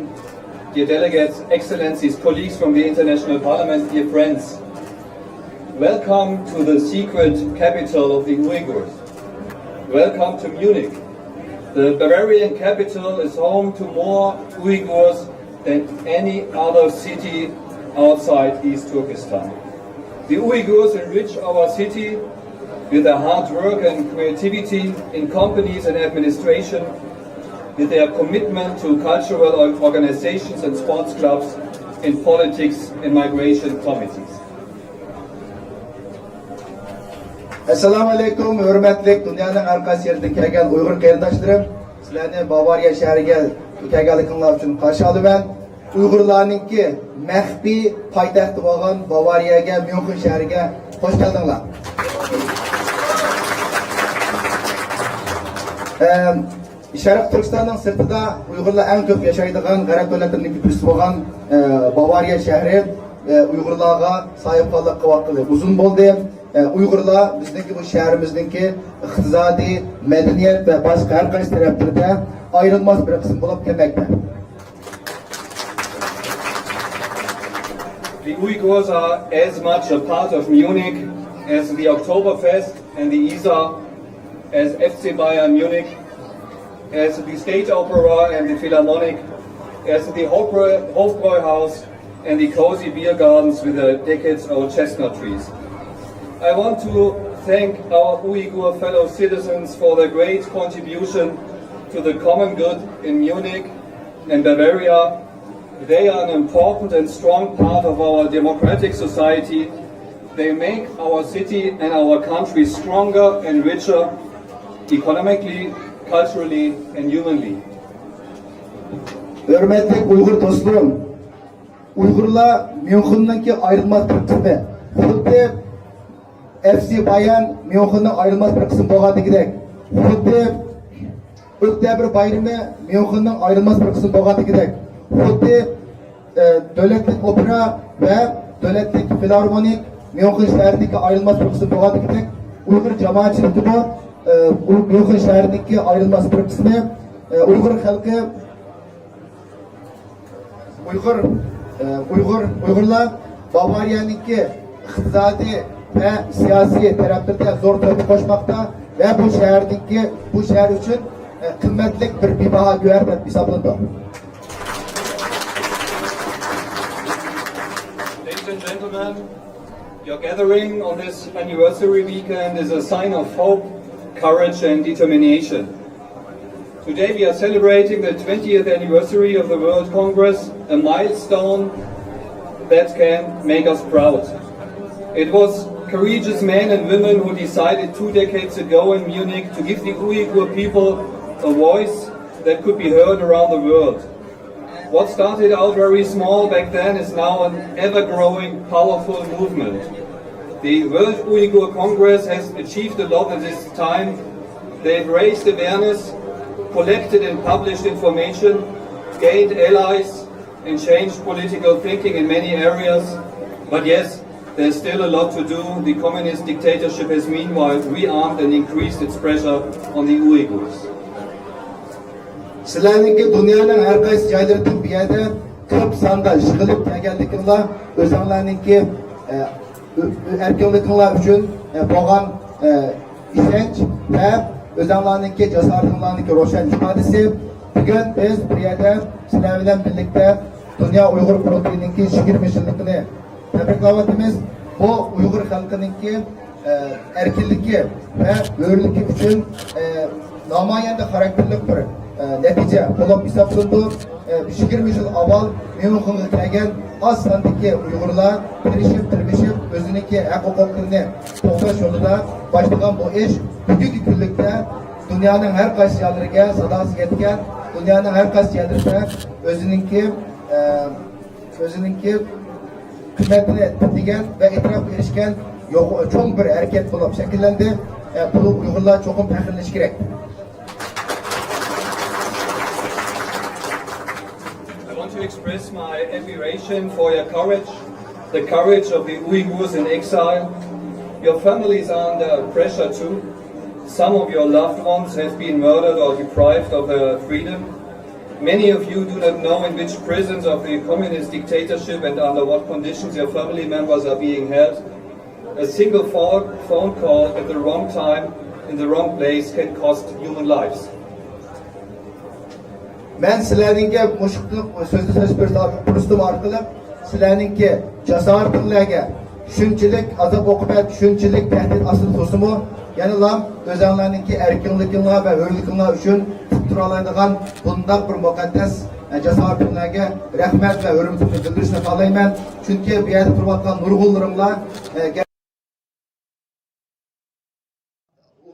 dear delegates, excellencies, colleagues from the international parliament, dear friends. Welcome to the secret capital of the Uyghurs. Welcome to Munich. The Bavarian capital is home to more Uyghurs than any other city outside East Turkestan. The Uyghurs enrich our city with their hard work and creativity in companies and administration, with their commitment to cultural organizations and sports clubs, in politics and migration committees. ئەسسالامۇ ئەلەيكۇم، ھۆرمەتلىك دۇنيانىڭ ھەر قايسى يېرىدىن كەلگەن ئۇيغۇر قېرىنداشلىرىم. سىلەرنى باۋارىيە شەھىرىگە كەلگەنلىكىڭلار ئۈچۈن قارشى ئالىمەن. ئۇيغۇرلارنىڭكى مەخپىي پايتەختى بولغان باۋارىيەگە، ميۇنخېن شەھىرىگە خوش كەلدىڭلار. ئەم، شەرقىي تۈركىستاننىڭ سىرتىدا ئۇيغۇرلار ئەڭ كۆپ ياشايدىغان غەرب دۆلەتلىرىنىڭ بىرسى بولغان، ئە، باۋارىيە شەھىرى، ئە، ئۇيغۇرلارغا ساھىبخانلىق قىلىۋاتقىلى ئۇزۇن بولدى. ئۇيغۇرلار بىزنىڭكى بۇ شەھىرىمىزنىڭكى ئىقتىسادىي، مەدەنىيەت ۋە باشقا ھەر قايسى تەرەپلىرىدە ئايرىلماس بىر قىسىم بولۇپ كەلمەكتە. The Uyghurs are as much a part of Munich as the Oktoberfest and the Isar, as F C Bayern Munich, as the State Opera and the Philharmonic, as the Hofbräu-, Hofbräuhaus and the cozy beer gardens with the decades-old chestnut trees. I want to thank our Uyghur fellow citizens for their great contribution to the common good in Munich and Bavaria. They are an important and strong part of our democratic society. They make our city and our country stronger and richer economically, culturally and humanly. ھۆرمەتلىك ئۇيغۇر دوستلىرىم، ئۇيغۇرلار ميۇنخېننىڭكى ئايرىلماس بىر قىسمى. خۇددى ئەف سى بايەن ميۇنخېننىڭ ئايرىلماس بىر قىسمى بولغاندىكىدەك، خۇددى ئۆكتەبىر بايرىمى ميۇنخېننىڭ ئايرىلماس بىر قىسمى بولغاندىكىدەك، خۇددى، ئە، دۆلەتلىك ئوپېرا ۋە دۆلەتلىك فىلارمونىك ميۇنخېن شەھىرىنىڭكى ئايرىلماس بىر قىسمى بولغاندىكىدەك، ئۇيغۇر جامائەتچىلىكىمۇ، ئە، ئۇ ميۇنخېن شەھىرىنىڭكى ئايرىلماس بىر قىسمى، ئە، ئۇيغۇر خەلقى ئۇيغۇر، ئە، ئۇيغۇر، ئۇيغۇرلار باۋارىيەنىڭكى ئىقتىسادىي ۋە سىياسىي تەرەپلىرىدە زور تۆھپە قوشماقتا ۋە بۇ شەھەردىكى، بۇ شەھەر ئۈچۈن، ئە، قىممەتلىك بىر بىباھا گۆھەر دەپ ھېسابلىنىدۇ. Ladies and gentlemen, your gathering on this anniversary weekend is a sign of hope, courage and determination. Today we are celebrating the twentieth anniversary of the World Congress, a milestone that can make us proud. It was courageous men and women who decided two decades ago in Munich to give the Uyghur people a voice that could be heard around the world. What started out very small back then is now an ever-growing, powerful movement. The World Uyghur Congress has achieved a lot in this time. They've raised awareness, collected and published information, gained allies, and changed political thinking in many areas. But yes, there's still a lot to do. The communist dictatorship has meanwhile rearmed and increased its pressure on the Uyghurs. سىلەرنىڭكى دۇنيانىڭ ھەر قايسى جايلىرىدىن بۇ يەردە كۆپ ساندا يىغىلىپ كەلگەنلىكىڭلار ئۆزۈڭلارنىڭكى، ئە، ئۆ-، ئۆ-، ئەركىنلىكىڭلار ئۈچۈن، ئە، بولغان، ئە، ئىشەنچ ۋە ئۆزۈڭلارنىڭكى جاسارىتىڭلارنىڭكى روشەن ئىپادىسى. بۈگۈن بىز بۇ يەردە سىلەر بىلەن بىرلىكتە دۇنيا ئۇيغۇر قۇرۇلتىيىنىڭكى يىگىرمە يىللىقىنى تەبرىكلەۋاتىمىز. بۇ ئۇيغۇر خەلقىنىڭكى، ئە، ئەركىنلىكى ۋە ھۆرلۈكى ئۈچۈن، ئە، نامايەندە خاراكتېرلىك بىر، ئە، نەتىجە بولۇپ ھېسابلىنىدۇ. ئە، يىگىرمە يىل ئاۋۋال ميۇنخېنغا كەلگەن ئاز ساندىكى ئۇيغۇرلار تىرىشىپ، تىرمىشىپ، ئۆزىنىڭكى ھەق-ھوقۇقلىرىنى قوغداش يولىدا باشلىغان بۇ ئىش بۈگۈنكى كۈنلۈكتە دۇنيانىڭ ھەر قايسى يەرلىرىگە ساداسى يەتكەن، دۇنيانىڭ ھەر قايسى يەرلىرىدە ئۆزىنىڭكى، ئە، ئۆزىنىڭكى قىممىتىنى تىكلىگەن ۋە ئېتىراپقا ئېرىشكەن يوغ-، چوڭ بىر ھەرىكەت بولۇپ شەكىللەندى. ئە، بۇ ئۇيغۇرلار چوقۇم پەخىرلىنىشى كېرەك. I want to express my admiration for your courage, the courage of the Uyghurs in exile. Your families are under pressure too. Some of your loved ones have been murdered or deprived of their freedom. Many of you do not know in which prisons of the communist dictatorship and under what conditions your family members are being held. A single pho-, phone call at the wrong time in the wrong place can cost human lives. مەن سىلەرنىڭكى مۇشۇ سۆزنى سۆز پۇرسىتىم ئارقىلىق سىلەرنىڭكى جاسارىتىڭلارغا، شۇنچىلىك ئازاب-ئوقۇبەت، شۇنچىلىك تەھدىت ئاستىدا تۇرسىمۇ، يەنىلا ئۆزۈڭلارنىڭكى ئەركىنلىكىڭلار ۋە ھۆرلۈكۈڭلار ئۈچۈن تىك تۇرالايدىغان بۇنداق بىر مۇقەددەس، ئە، جاسارىتىڭلارغا رەھمەت ۋە ھۆرمىتىمنى بىلدۈرۈشنى خالايمەن. چۈنكى بۇ يەردە تۇرۇۋاتقان نۇرغۇنلىرىڭلار، ئە،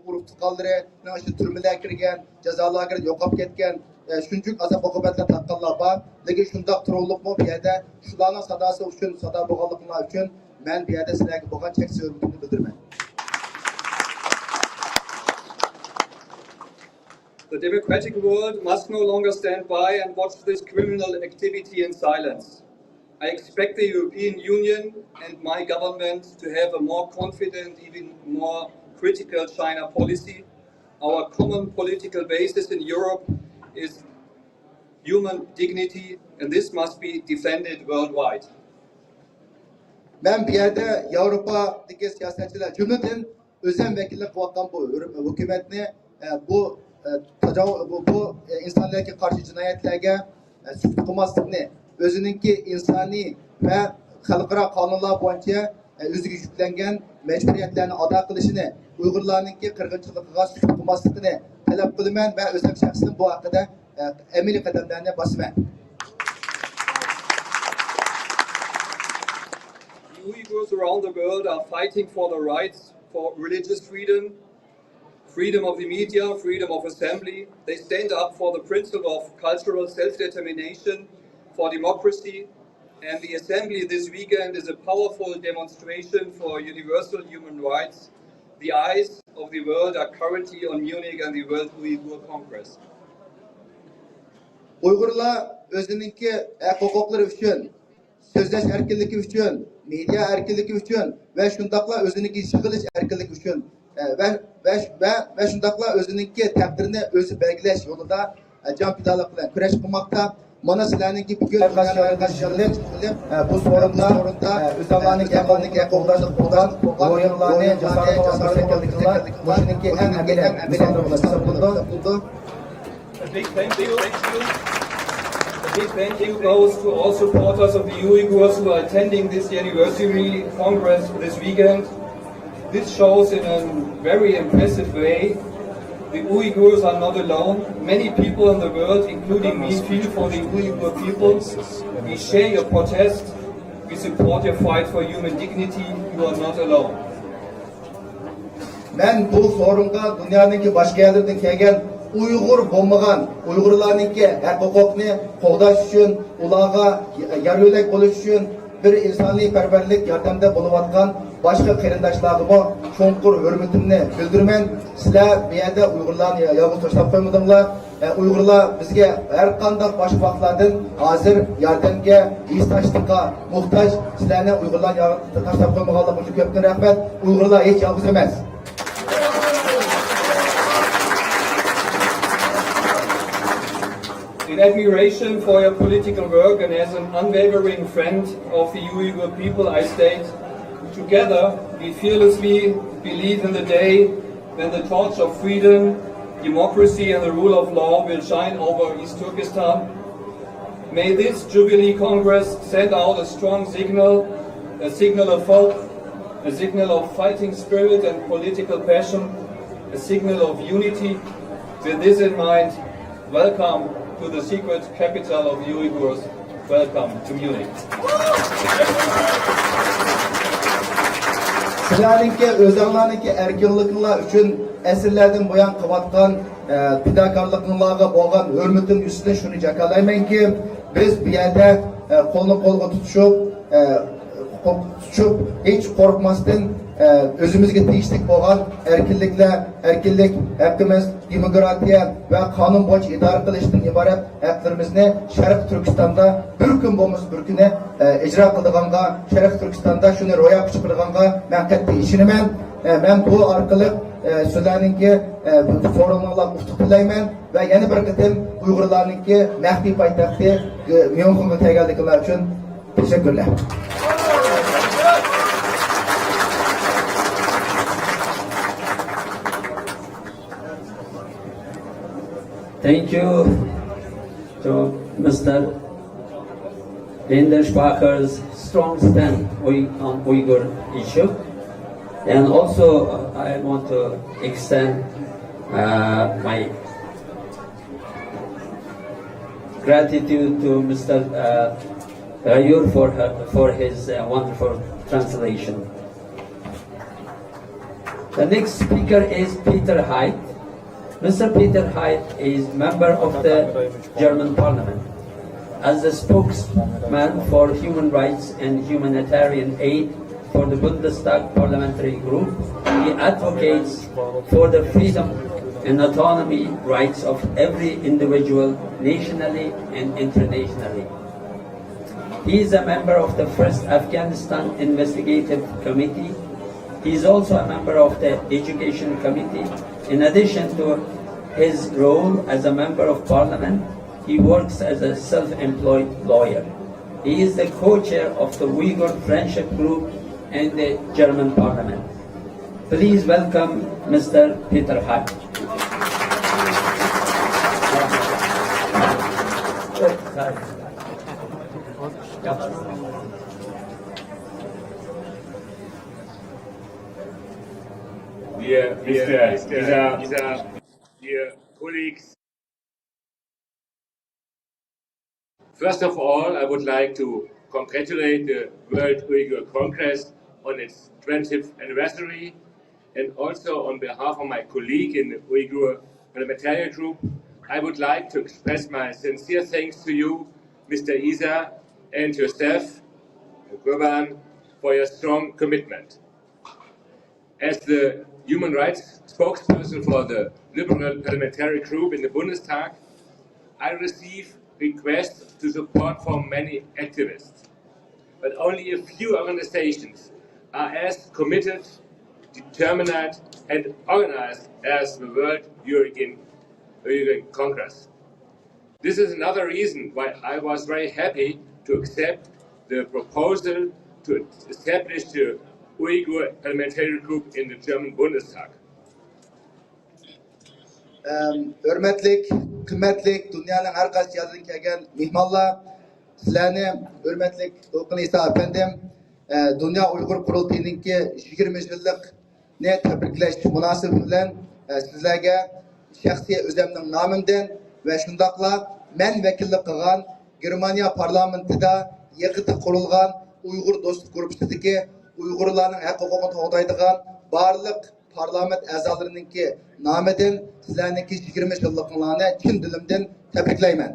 ئۇرۇق تۇغقانلىرىنىڭ ئىچىدە تۈرمىلەرگە كىرگەن، جازا لاگېرىدا يوقاپ كەتكەن، ئە، شۇنچىلىك ئازاب-ئوقۇبەتلەر تارتقانلار بار. لېكىن شۇنداق تۇرۇپمۇ بۇ يەردە شۇلارنىڭ ساداسى ئۈچۈن سادا بولغانلىقىڭلار ئۈچۈن مەن بۇ يەردە سىلەرگە بولغان چەكسىز ھۆرمىتىمنى بىلدۈرىمەن. The democratic world must no longer stand by and watch this criminal activity in silence. I expect the European Union and my government to have a more confident, even more critical China policy. Our common political basis in Europe is human dignity, and this must be defended worldwide. مەن بۇ يەردە ياۋروپادىكى سىياسەتچىلەر، جۈملىدىن ئۆزۈم ۋەكىللىك قىلىۋاتقان بۇ ھۆر-، ھۆكۈمەتنى، ئە، بۇ، ئە، تاجاۋ-، بۇ، بۇ، ئە، ئىنسانلارغا قارشى جىنايەتلەرگە، ئە، سۈكۈت قىلماسلىقنى، ئۆزىنىڭكى ئىنسانىي ۋە خەلقئارا قانۇنلار بويىچە، ئە، ئۆزىگە يۈكلەنگەن مەجبۇرىيەتلەرنى ئادا قىلىشىنى، ئۇيغۇرلارنىڭكى قىرغىنچىلىقىغا سۈكۈت قىلماسلىقىنى تەلەپ قىلىمەن ۋە ئۆزۈم شەخسەن بۇ ھەققىدە، ئە، ئەمەلىي قەدەملەرنى باسىمەن. The Uyghurs around the world are fighting for the rights for religious freedom, freedom of the media, freedom of assembly. They stand up for the principle of cultural self-determination, for democracy, and the assembly this weekend is a powerful demonstration for universal human rights. The eyes of the world are currently on Munich and the World Uyghur Congress. ئۇيغۇرلار ئۆزىنىڭكى ھەق ھوقۇقلىرى ئۈچۈن، سۆزلەش ئەركىنلىكى ئۈچۈن، مېدىيا ئەركىنلىكى ئۈچۈن ۋە شۇنداقلا ئۆزىنىڭكى يىغىلىش ئەركىنلىكى ئۈچۈن، ئە، ۋە، ۋە، ۋە، ۋە شۇنداقلا ئۆزىنىڭكى تەقدىرىنى ئۆزى بەلگىلەش يولىدا، ئە، جان پىدالىق بىلەن كۈرەش قىلماقتا. مانا سىلەرنىڭكى بۈگۈن ئە، بۇ فورۇمدا، ئە، ئۆزۈڭلارنىڭ ھەققىنى قوغداش، قوغداش، روھىڭلارنى جاسارەت قىلغان مۇشۇنىڭكى ئەڭ ئەمەلىي مىساللىرى بولۇپ ھېسابلىنىدۇ. A big thank you. A big thank you goes to all supporters of the Uyghurs who are attending this anniversary congress this weekend. This shows in a very impressive way the Uyghurs are not alone. Many people in the world, including me, feel for the Uyghur people. We share your protest. We support your fight for human dignity. You are not alone. مەن بۇ فورۇمغا دۇنيانىڭكى باشقا يەرلىرىدىن كەلگەن ئۇيغۇر بولمىغان ئۇيغۇرلارنىڭكى ھەق ھوقۇقنى قوغداش ئۈچۈن، ئۇلارغا يار يۆلەك بولۇش ئۈچۈن، بىر ئىنسانىيپەرۋەرلىك ياردەمدە بولۇۋاتقان باشقا قېرىنداشلارغىمۇ چوڭقۇر ھۆرمىتىمنى بىلدۈرىمەن. سىلەر بۇ يەردە ئۇيغۇرلارنى يالغۇز تاشلاپ قويمىدىڭلار. ئە، ئۇيغۇرلار بىزگە ھەر قانداق باشقا ۋاقىتلاردىن ھازىر ياردەمگە، ھېسداشلىققا موھتاج. سىلەرنى ئۇيغۇرلار يا-، تاشلاپ قويمىغانلىقى ئۈچۈن كۆپتىن رەھمەت. ئۇيغۇرلار ھېچ يالغۇز ئەمەس. In admiration for your political work and as an unwavering friend of the Uyghur people, I state, together we fearlessly believe in the day when the torch of freedom, democracy and the rule of law will shine over East Turkestan. May this Jubilee Congress send out a strong signal, a signal of hope, a signal of fighting spirit and political passion, a signal of unity. With this in mind, welcome to the secret capital of Uyghurs. Welcome to Munich. سىلەرنىڭكى، ئۆزۈڭلارنىڭكى ئەركىنلىكىڭلار ئۈچۈن ئەسىرلەردىن بۇيان قىلىۋاتقان، ئە، پىداكارلىقىڭلارغا بولغان ھۆرمىتىم يۈزىسىدىن شۇنى جاكارلايمەنكى، بىز بۇ يەردە، ئە، قولنى قولغا تۇتۇشۇپ، ئە، قول تۇتۇشۇپ، ھېچ قورقماستىن، ئە، ئۆزىمىزگە تېگىشلىك بولغان ئەركىنلىكلەر، ئەركىنلىك ھەققىمىز، دېموكراتىيە ۋە قانۇن بويىچە ئىدارە قىلىشتىن ئىبارەت ھەقلىرىمىزنى شەرقىي تۈركىستاندا بىر كۈن بولمىسا بىر كۈنى، ئە، ئىجرا قىلىدىغانغا، شەرقىي تۈركىستاندا شۇنى روياپقا چىقىرىدىغانغا مەن قەتئىي ئىشىنىمەن. ئە، مەن بۇ ئارقىلىق، ئە، سىلەرنىڭكى، ئە، بۇ فورۇمىڭلارغا ئۇتۇق تىلەيمەن ۋە يەنە بىر قېتىم ئۇيغۇرلارنىڭكى مەخپىي پايتەختى، ئە، ميۇنخېنغا كەلگەنلىكىڭلار ئۈچۈن تەشەككۈرلەر. Thank you to Mister Lindenbacher's strong stand Uy- on Uyghur issue. And also, uh, I want to extend, uh, my gratitude to Mister uh, Rayur for her, for his, uh, wonderful translation. The next speaker is Peter Hyde. Mister Peter Hyde is member of the German Parliament. As the spokesman for human rights and humanitarian aid for the Bundestag parliamentary group, he advocates for the freedom and autonomy rights of every individual nationally and internationally. He is a member of the first Afghanistan Investigative Committee. He is also a member of the Education Committee. In addition to his role as a member of parliament, he works as a self-employed lawyer. He is the co-chair of the Uyghur Friendship Group in the German parliament. Please welcome Mister Peter Hart. Dear Mister Isa, dear colleagues, first of all, I would like to congratulate the World Uyghur Congress on its twentieth anniversary, and also on behalf of my colleague in the Uyghur Parliamentary Group, I would like to express my sincere thanks to you, Mister Isa, and your staff, Gurban, for your strong commitment. As the human rights spokesperson for the Liberal Parliamentary Group in the Bundestag, I receive requests to support from many activists. But only a few organizations are as committed, determined, and organized as the World Uyghur Congress. This is another reason why I was very happy to accept the proposal to establish the Uyghur Parliamentary Group in the German Bundestag. ئەم، ھۆرمەتلىك، قىممەتلىك دۇنيانىڭ ھەر قايسى يەردىن كەلگەن مېھمانلار، سىلەرنى ھۆرمەتلىك دولقۇن ئىسا ئەپەندىم، ئە، دۇنيا ئۇيغۇر قۇرۇلتىيىنىڭكى يىگىرمە يىللىقنى تەبرىكلەش مۇناسىۋىتى بىلەن، ئە، سىزلەرگە شەخسىي ئۆزەمنىڭ نامىمدىن ۋە شۇنداقلا مەن ۋەكىللىك قىلغان گېرمانىيە پارلامېنتىدا يېقىندا قۇرۇلغان ئۇيغۇر دوستلۇق گۇرۇپپىسىدىكى ئۇيغۇرلارنىڭ ھەق ھوقۇقىنى قوغدايدىغان بارلىق پارلامېنت ئەزالىرىنىڭكى نامىدىن سىلەرنىڭكى يىگىرمە يىللىقىڭلارنى چىن دىلىمدىن تەبرىكلەيمەن.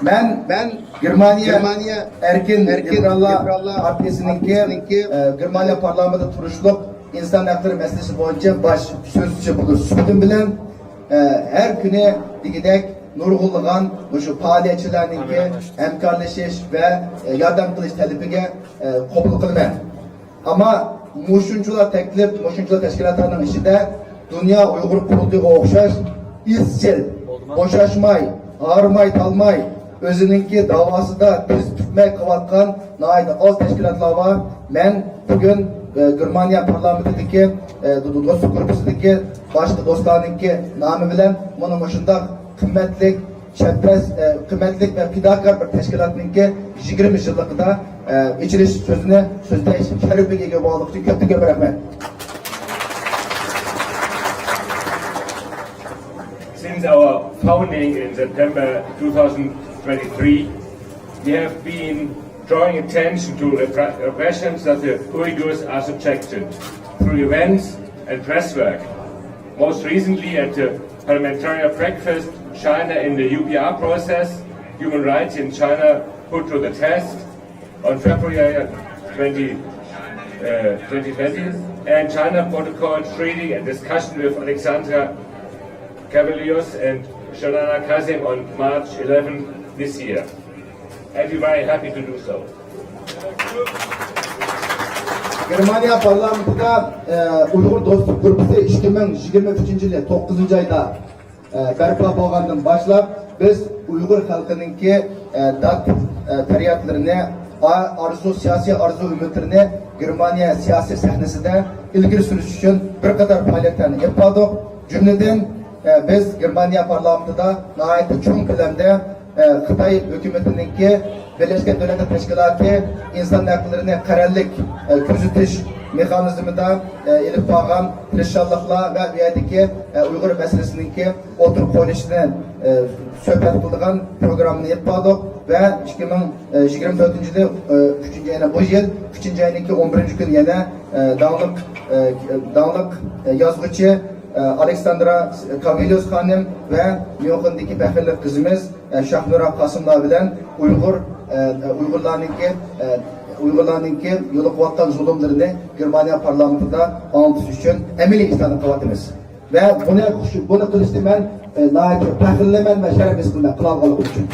مەن، مەن گېرمانىيە، گېرمانىيە ئەركىن، ئەركىن لىبېراللار پارتىيىسىنىڭكى، ئە، گېرمانىيە پارلامېنتىدا تۇرۇشلۇق ئىنسان ھەقلىرى مەسىلىسى بويىچە باش سۆزچى بولۇش سۈپىتىم بىلەن، ئە، ھەر كۈنى دېگۈدەك نۇرغۇنلىغان مۇشۇ پائالىيەتچىلەرنىڭكى ھەمكارلىشىش ۋە، ئە، ياردەم قىلىش تەلىپىگە، ئە، قوبۇل قىلىمەن. ئەمما مۇشۇنچىلا تەكلىپ، مۇشۇنچىلا تەشكىلاتلارنىڭ ئىچىدە دۇنيا ئۇيغۇر قۇرۇلتىيىغا ئوخشاش ئىزچىل، بوشاشماي، ھارماي، تالماي، ئۆزىنىڭكى داۋاسىدا تىز پۈكمەي قىلىۋاتقان ناھايىتى ئاز تەشكىلاتلار بار. مەن بۈگۈن، ئە، گېرمانىيە پارلامېنتىدىكى، ئە، دو-، دوستلۇق گۇرۇپپىسىدىكى باشقا دوستلارنىڭكى نامى بىلەن مانا مۇشۇنداق قىممەتلىك، شەپەس، ئە، قىممەتلىك ۋە پىداكار بىر تەشكىلاتنىڭكى يىگىرمە يىللىقىدا، ئە، ئېچىلىش سۆزىنى سۆزلەش شەرىپىگە ئىگە بولغانلىقى ئۈچۈن كۆپتىن كۆپ رەھمەت. Since our founding in September two thousand twenty-three, we have been drawing attention to repre- repressions that the Uyghurs are subjected through events and press work. Most recently at the parliamentary breakfast, China in the U P R process, human rights in China put to the test, on February twenty, uh, twenty twenty, and China protocol treaty and discussion with Alexandra Cavalius and Sholana Kazim on March eleventh this year. And we're very happy to do so. گېرمانىيە پارلامېنتىدا، ئە، ئۇيغۇر دوستلۇق گۇرۇپپىسى ئىككى مىڭ يىگىرمە ئۈچىنچى يىلى توققۇزىنچى ئايدا ئە، بەرپا بولغاندىن باشلاپ، بىز ئۇيغۇر خەلقىنىڭكى، ئە، داد، ئە، پەريادلىرىنى، ئا-، ئارزۇ، سىياسىي ئارزۇ ئۈمىدلىرىنى گېرمانىيە سىياسىي سەھنىسىدە ئىلگىرى سۈرۈش ئۈچۈن بىر قاتار پائالىيەتلەرنى ئېلىپ باردۇق. جۈملىدىن، ئە، بىز گېرمانىيە پارلامېنتىدا ناھايىتى چوڭ كۆلەمدە ئە، خىتاي ھۆكۈمىتىنىڭكى بىرلەشكەن دۆلەتلەر تەشكىلاتى ئىنسان ھەقلىرىنى قەرەللىك، ئە، كۆزىتىش مېخانىزمىدا، ئە، ئېلىپ بارغان تىرىشچانلىقلار ۋە بۇ يەردىكى، ئە، ئۇيغۇر مەسىلىسىنىڭكى ئوتتۇرىغا قويۇلۇشىنى، ئە، سۆھبەت قىلىدىغان پروگراممىنى ئېلىپ باردۇق ۋە ئىككى مىڭ يىگىرمە تۆتىنچى يىلى، ئە، ئۈچىنچى، يەنە بۇ يىل ئۈچىنچى ئاينىڭكى ئون بىرىنچى كۈنى يەنە، ئە، داڭلىق، ئە، داڭلىق، ئە، يازغۇچى، ئە، ئالېكساندرا كاۋېليۇس خانىم ۋە ميۇنخېندىكى پەخىرلىك قىزىمىز، ئە، شاھنۇرا قاسىملار بىلەن ئۇيغۇر، ئە، ئۇيغۇرلارنىڭكى، ئە، ئۇيغۇرلارنىڭكى يولۇقۇۋاتقان زۇلۇملىرىنى گېرمانىيە پارلامېنتىدا ئاڭلىتىش ئۈچۈن ئەمەلىي ئىشلارنى قىلىۋاتىمىز. ۋە بۇنى، بۇنى قىلىشتا مەن ناھايىتى پەخىرلىنىمەن ۋە شەرەپ ھېس قىلىمەن قىلالىغانلىقىم ئۈچۈن.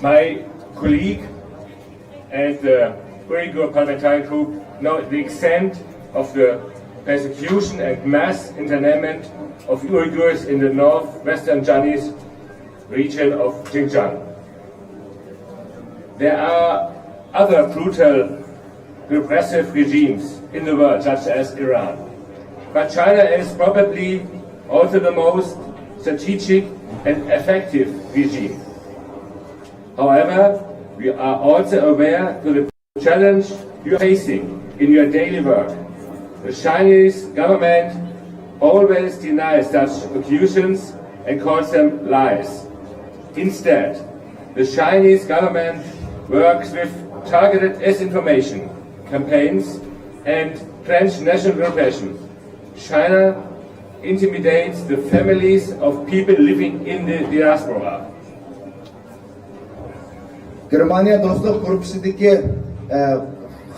My colleague and the Uyghur Parliamentary Group know the extent of the persecution and mass internment of Uyghurs in the northwestern Chinese region of Xinjiang. There are other brutal, repressive regimes in the world, such as Iran. But China is probably also the most strategic and effective regime. However, we are also aware to the challenge you are facing in your daily work. The Chinese government always denies such accusations and calls them lies. Instead, the Chinese government works with targeted disinformation campaigns and transnational repression. China intimidates the families of people living in the diaspora. گېرمانىيە دوستلۇق گۇرۇپپىسىدىكى، ئە،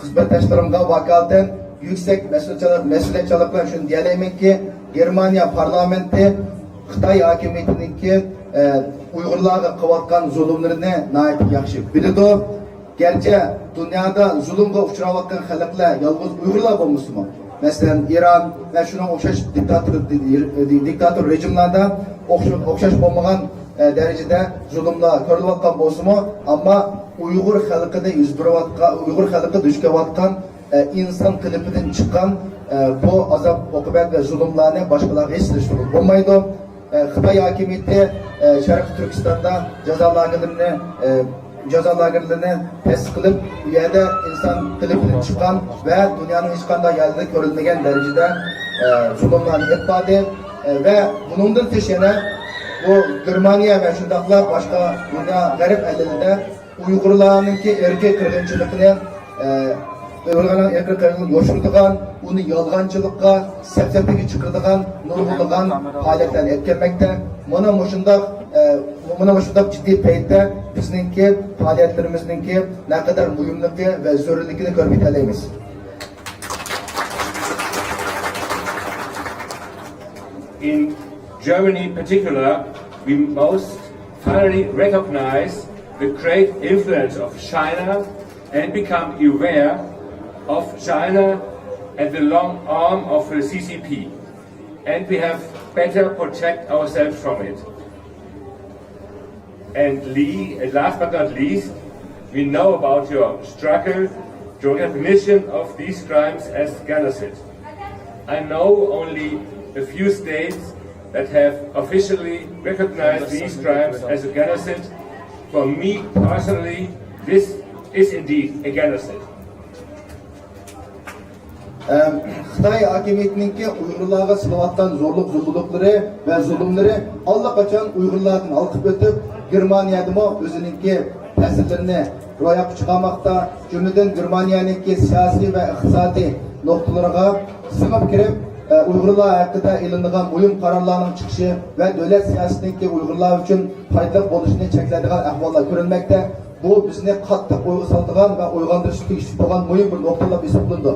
خىزمەتداشلىرىمغا ۋاكالىتەن يۈكسەك مەسئۇلچانلىق، مەسئۇلىيەتچانلىق بىلەن شۇنى دېيەلەيمەنكى، گېرمانىيە پارلامېنتى خىتاي ھاكىمىيىتىنىڭكى، ئە، ئۇيغۇرلارغا قىلىۋاتقان زۇلۇملىرىنى ناھايىتى ياخشى بىلىدۇ. گەرچە دۇنيادا زۇلۇمغا ئۇچراۋاتقان خەلقلەر يالغۇز ئۇيغۇرلار بولمىسىمۇ، مەسىلەن، ئىران ۋە شۇنىڭغا ئوخشاش دىكتاتور، دىكتاتور رېجىملاردا ئوخش-، ئوخشاش بولمىغان، ئە، دەرىجىدە زۇلۇملار كۆرۈلۈۋاتقان بولسىمۇ، ئەمما ئۇيغۇر خەلقىدە يۈز بېرىۋاتقان، ئۇيغۇر خەلقى دۇچ كېلىۋاتقان، ئە، ئىنسان قېلىپىدىن چىققان، ئە، بۇ ئازاب-ئوقۇبەت ۋە زۇلۇملارنى باشقىلارغا ھېس قىلىشتۇرغىلى بولمايدۇ. ئە، خىتاي ھاكىمىيىتى، ئە، شەرقىي تۈركىستاندا جازا لاگېرلىرىنى، ئە، جازا لاگېرلىرىنى تەسىس قىلىپ، ئۇ يەردە ئىنسان قېلىپىدىن چىققان ۋە دۇنيانىڭ ھېچقانداق يەرلىرىدە كۆرۈلمىگەن دەرىجىدە، ئە، زۇلۇملارنى ئېلىپ باردى. ئە، ۋە بۇنىڭدىن تېش يەنە بۇ گېرمانىيە ۋە شۇنداقلا باشقا دۇنيا غەرب ئەللىرىدە ئۇيغۇرلارنىڭكى ئىرقىي قىرغىنچىلىقىنى، ئە، ئۇيغۇرلارنىڭ ئىرقىي قىرغىنچىلىقىنى يوشۇرىدىغان، ئۇنى يالغانچىلىققا، سەپسەتىگە چىقىرىدىغان نۇرغۇنلىغان پائالىيەتلەرنى ئېلىپ كەلمەكتە. مانا مۇشۇنداق، ئە، مانا مۇشۇنداق جىددىي پەيتتە بىزنىڭكى پائالىيەتلىرىمىزنىڭكى نەقەدەر مۇھىملىقى ۋە زۆرۈرلۈكىنى كۆرۈپ يېتەلەيمىز. In Germany in particular, we most finally recognize the great influence of China and become aware of China and the long arm of the C C P. And we have better protect ourselves from it. And le-, and last but not least, we know about your struggle to recognition of these crimes as genocide. I know only a few states that have officially recognized these crimes as a genocide. For me personally, this is indeed a genocide. ئەم، خىتاي ھاكىمىيىتىنىڭكى ئۇيغۇرلارغا سېلىۋاتقان زورلۇق زومبۇلۇقلىرى ۋە زۇلۇملىرى ئاللىقاچان ئۇيغۇرلاردىن ھالقىپ ئۆتۈپ، گېرمانىيەدىمۇ ئۆزىنىڭكى تەسىرلىرىنى روياپقا چىقارماقتا. جۈملىدىن گېرمانىيەنىڭكى سىياسىي ۋە ئىقتىسادىي نۇقتىلىرىغا سىڭىپ كىرىپ، ئە، ئۇيغۇرلار ھەققىدە ئېلىنىدىغان مۇھىم قارارلارنىڭ چىقىشى ۋە دۆلەت سىياسىتىنىڭكى ئۇيغۇرلار ئۈچۈن پايدىلىق بولۇشىنى چەكلەيدىغان ئەھۋاللار كۆرۈلمەكتە. بۇ بىزنى قاتتىق ئويغا سالىدىغان ۋە ئويغاندۇرۇشقا تېگىشلىك بولغان مۇھىم بىر نۇقتىلار ھېسابلىنىدۇ.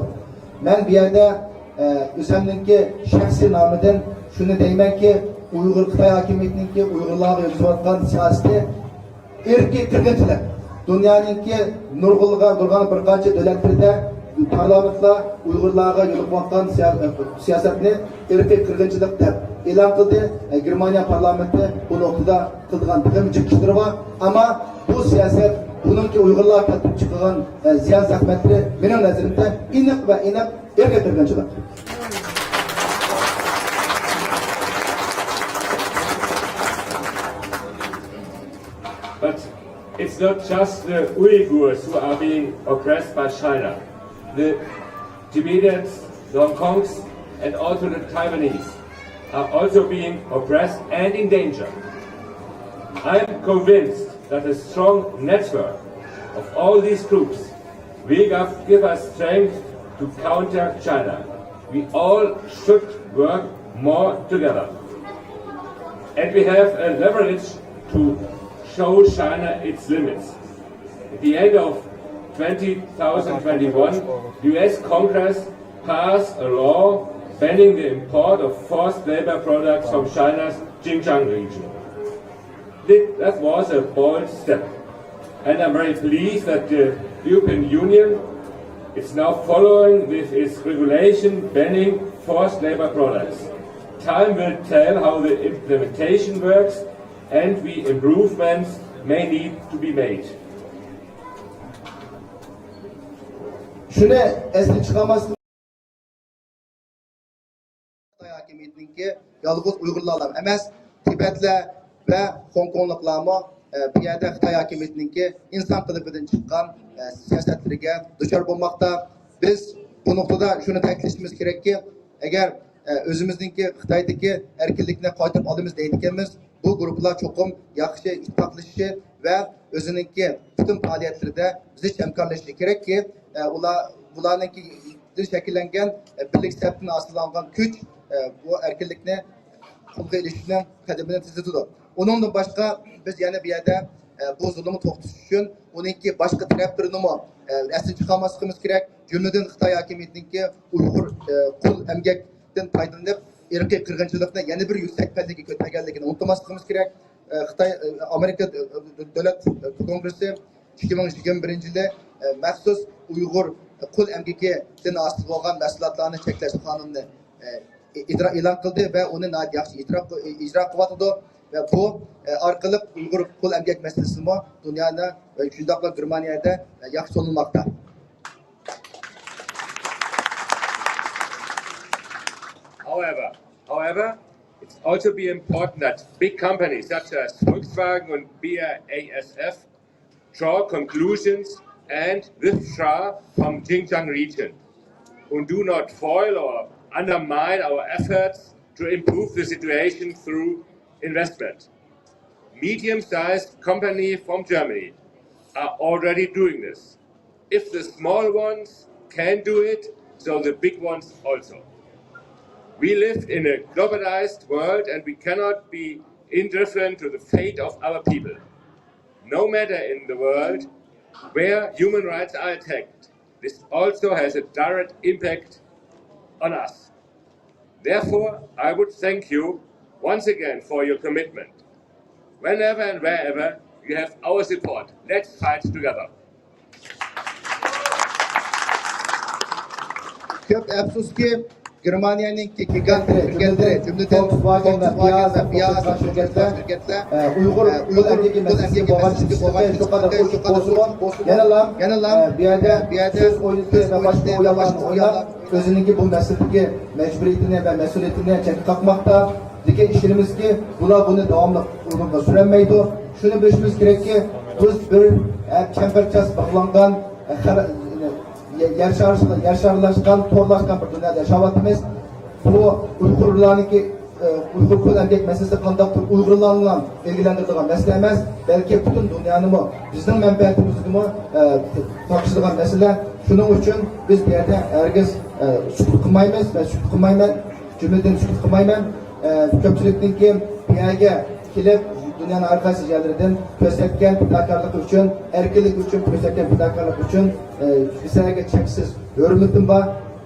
مەن بۇ يەردە، ئە، ئۆزۈمنىڭكى شەخسىي نامىدىن شۇنى دەيمەنكى، ئۇيغۇر خىتاي ھاكىمىيىتىنىڭكى ئۇيغۇرلارغا يۈرگۈزۈۋاتقان سىياسىتى ئىرقىي قىرغىنچىلىق. دۇنيانىڭكى نۇرغۇنلىغان، نۇرغۇن بىر قانچە دۆلەتلىرىدە پارلامېنتلار ئۇيغۇرلارغا يولۇقۇۋاتقان سىيا-، سىياسەتنى ئىرقىي قىرغىنچىلىق دەپ ئېلان قىلدى. ئە، گېرمانىيە پارلامېنتى بۇ نۇقتىدا قىلىدىغان تېخىمۇ جىق ئىشلىرى بار. ئەمما بۇ سىياسەت بۇنىڭكى ئۇيغۇرلارغا كەلتۈرۈپ چىقىرغان، ئە، زىيان زەخمەتلىرى مېنىڭ نەزىرىمدە ئېنىق ۋە ئېنىق ئىرقىي قىرغىنچىلىق. But it's not just the Uyghurs who are being oppressed by China. The Tibetans, the Hong Kongs, and also the Taiwanese are also being oppressed and in danger. I am convinced that a strong network of all these groups will give us strength to counter China. We all should work more together. And we have a leverage to show China its limits. At the end of twenty twenty-one, U S Congress passed a law banning the import of forced labor products from China's Xinjiang region. Thi- That was a bold step, and I'm very pleased that the European Union is now following with its regulation banning forced labor products. Time will tell how the implementation works, and the improvements may need to be made. شۇنى ئەستىن چىقارماستىن، خىتاي ھاكىمىيىتىنىڭكى يالغۇز ئۇيغۇرلارلا ئەمەس، تىبەتلەر ۋە خوڭكوڭلۇقلارمۇ، ئە، بۇ يەردە خىتاي ھاكىمىيىتىنىڭكى ئىنسان قېلىپىدىن چىققان، ئە، سىياسەتلىرىگە دۇچار بولماقتا. بىز بۇ نۇقتىدا شۇنى تەكىتلىشىمىز كېرەككى، ئەگەر، ئە، ئۆزىمىزنىڭكى خىتايدىكى ئەركىنلىكنى قايتۇرۇپ ئالىمىز دەيدىكەنمىز، بۇ گۇرۇپپىلار چوقۇم ياخشى ئىتتىپاقلىشىشى ۋە ئۆزىنىڭكى پۈتۈن پائالىيەتلىرىدە زىچ ھەمكارلىشىشى كېرەككى، ئە، ئۇلار، بۇلارنىڭكى شەكىللەنگەن، ئە، بىرلىك سەپتىن ھاسىللانغان كۈچ، ئە، بۇ ئەركىنلىكنى قولغا ئېلىشنىڭ قەدىمىنى تېزلىتىدۇ. ئۇنىڭدىن باشقا، بىز يەنە بۇ يەردە، ئە، بۇ زۇلۇمنى توختىتىش ئۈچۈن ئۇنىڭكى باشقا تەرەپلىرىنىمۇ، ئە، ئەستىن چىقارماسلىقىمىز كېرەك. جۈملىدىن خىتاي ھاكىمىيىتىنىڭكى ئۇيغۇر، ئە، قۇل ئەمگەكتىن پايدىلىنىپ، ئىرقىي قىرغىنچىلىقنى يەنە بىر يۈكسەك پەللىگە كۆتۈرگەنلىكىنى ئۇنتۇماسلىقىمىز كېرەك. ئە، خىتاي، ئە، ئامېرىكا، ئە، دۆلەت، ئە، كونگرېسسى ئىككى مىڭ يىگىرمە بىرىنچى يىلى، ئە، مەخسۇس ئۇيغۇر قۇل ئەمگىكىدىن ھاسىل بولغان مەھسۇلاتلارنى چەكلەش قانۇنىنى، ئە، ئىجرا، ئېلان قىلدى ۋە ئۇنى ناھايىتى ياخشى ئىجرا، ئىجرا قىلىۋاتىدۇ ۋە بۇ، ئە، ئارقىلىق ئۇيغۇر قۇل ئەمگەك مەسىلىسىمۇ دۇنيانى ۋە شۇنداقلا گېرمانىيەدە، ئە، ياخشى تونۇلماقتا. However, however, it's also be important that big companies such as Volkswagen and B A S F draw conclusions and withdraw from Xinjiang region and do not foil or undermine our efforts to improve the situation through investment. Medium-sized companies from Germany are already doing this. If the small ones can do it, so the big ones also. We live in a globalized world and we cannot be indifferent to the fate of our people. No matter in the world where human rights are attacked, this also has a direct impact on us. Therefore, I would thank you once again for your commitment. Whenever and wherever, you have our support. Let's fight together. كۆپ ئەپسۇسكى، گېرمانىيەنىڭكى گىگانت شىركەتلىرى، جۈملىدىن فولكسۋاگېن ۋە بياز قاتارلىق شىركەتلەر، ئە، ئۇيغۇر، ئۇيغۇر ئەركىنلىكى مەسىلىسىگە بولغان چۈشىنىشى شۇ قەدەر ئوچۇق بولسىمۇ، يەنىلا، ئە، بۇ يەردە سۆز ئويۇنى ۋە باشقا ئويۇنلارنى ئويناپ، ئۆزىنىڭكى بۇ مەسىلىدىكى مەجبۇرىيىتىنى ۋە مەسئۇلىيىتىنى چەتكە قاقماقتا. لېكىن ئىشىنىمىزكى، بۇلار بۇنى داۋاملىق ئورۇنغا سۈرەلمەيدۇ. شۇنى بىلىشىمىز كېرەككى، بىز بىر، ئە، چەمبەرچاس باغلانغان، ئە، خەر-، يەر شارى، يەر شارلاشقان، تورلاشقان بىر دۇنيادا ياشاۋاتىمىز. بۇ ئۇيغۇرلارنىڭكى، ئۇيغۇر قۇل ئەمگەك مەسىلىسى قانداقتۇر ئۇيغۇرلارنىلا ئىلگىلەندۈرىدىغان مەسىلە ئەمەس، بەلكى پۈتۈن دۇنيانىمۇ بىزنىڭ مەنپەئەتىمىزگىمۇ، ئە، تاقىشىدىغان مەسىلە. شۇنىڭ ئۈچۈن بىز بۇ يەردە ھەرگىز، ئە، سۈكۈت قىلمايمىز، مەن سۈكۈت قىلمايمەن، جۈملىدىن سۈكۈت قىلمايمەن. ئە، كۆپچىلىكنىڭكى بۇ يەرگە كېلىپ، دۇنيانىڭ ھەر قايسى يەرلىرىدىن كۆرسەتكەن پىداكارلىقى ئۈچۈن، ئەركىنلىك ئۈچۈن كۆرسەتكەن پىداكارلىقى ئۈچۈن، ئە، سىلەرگە چەكسىز ھۆرمىتىم بار.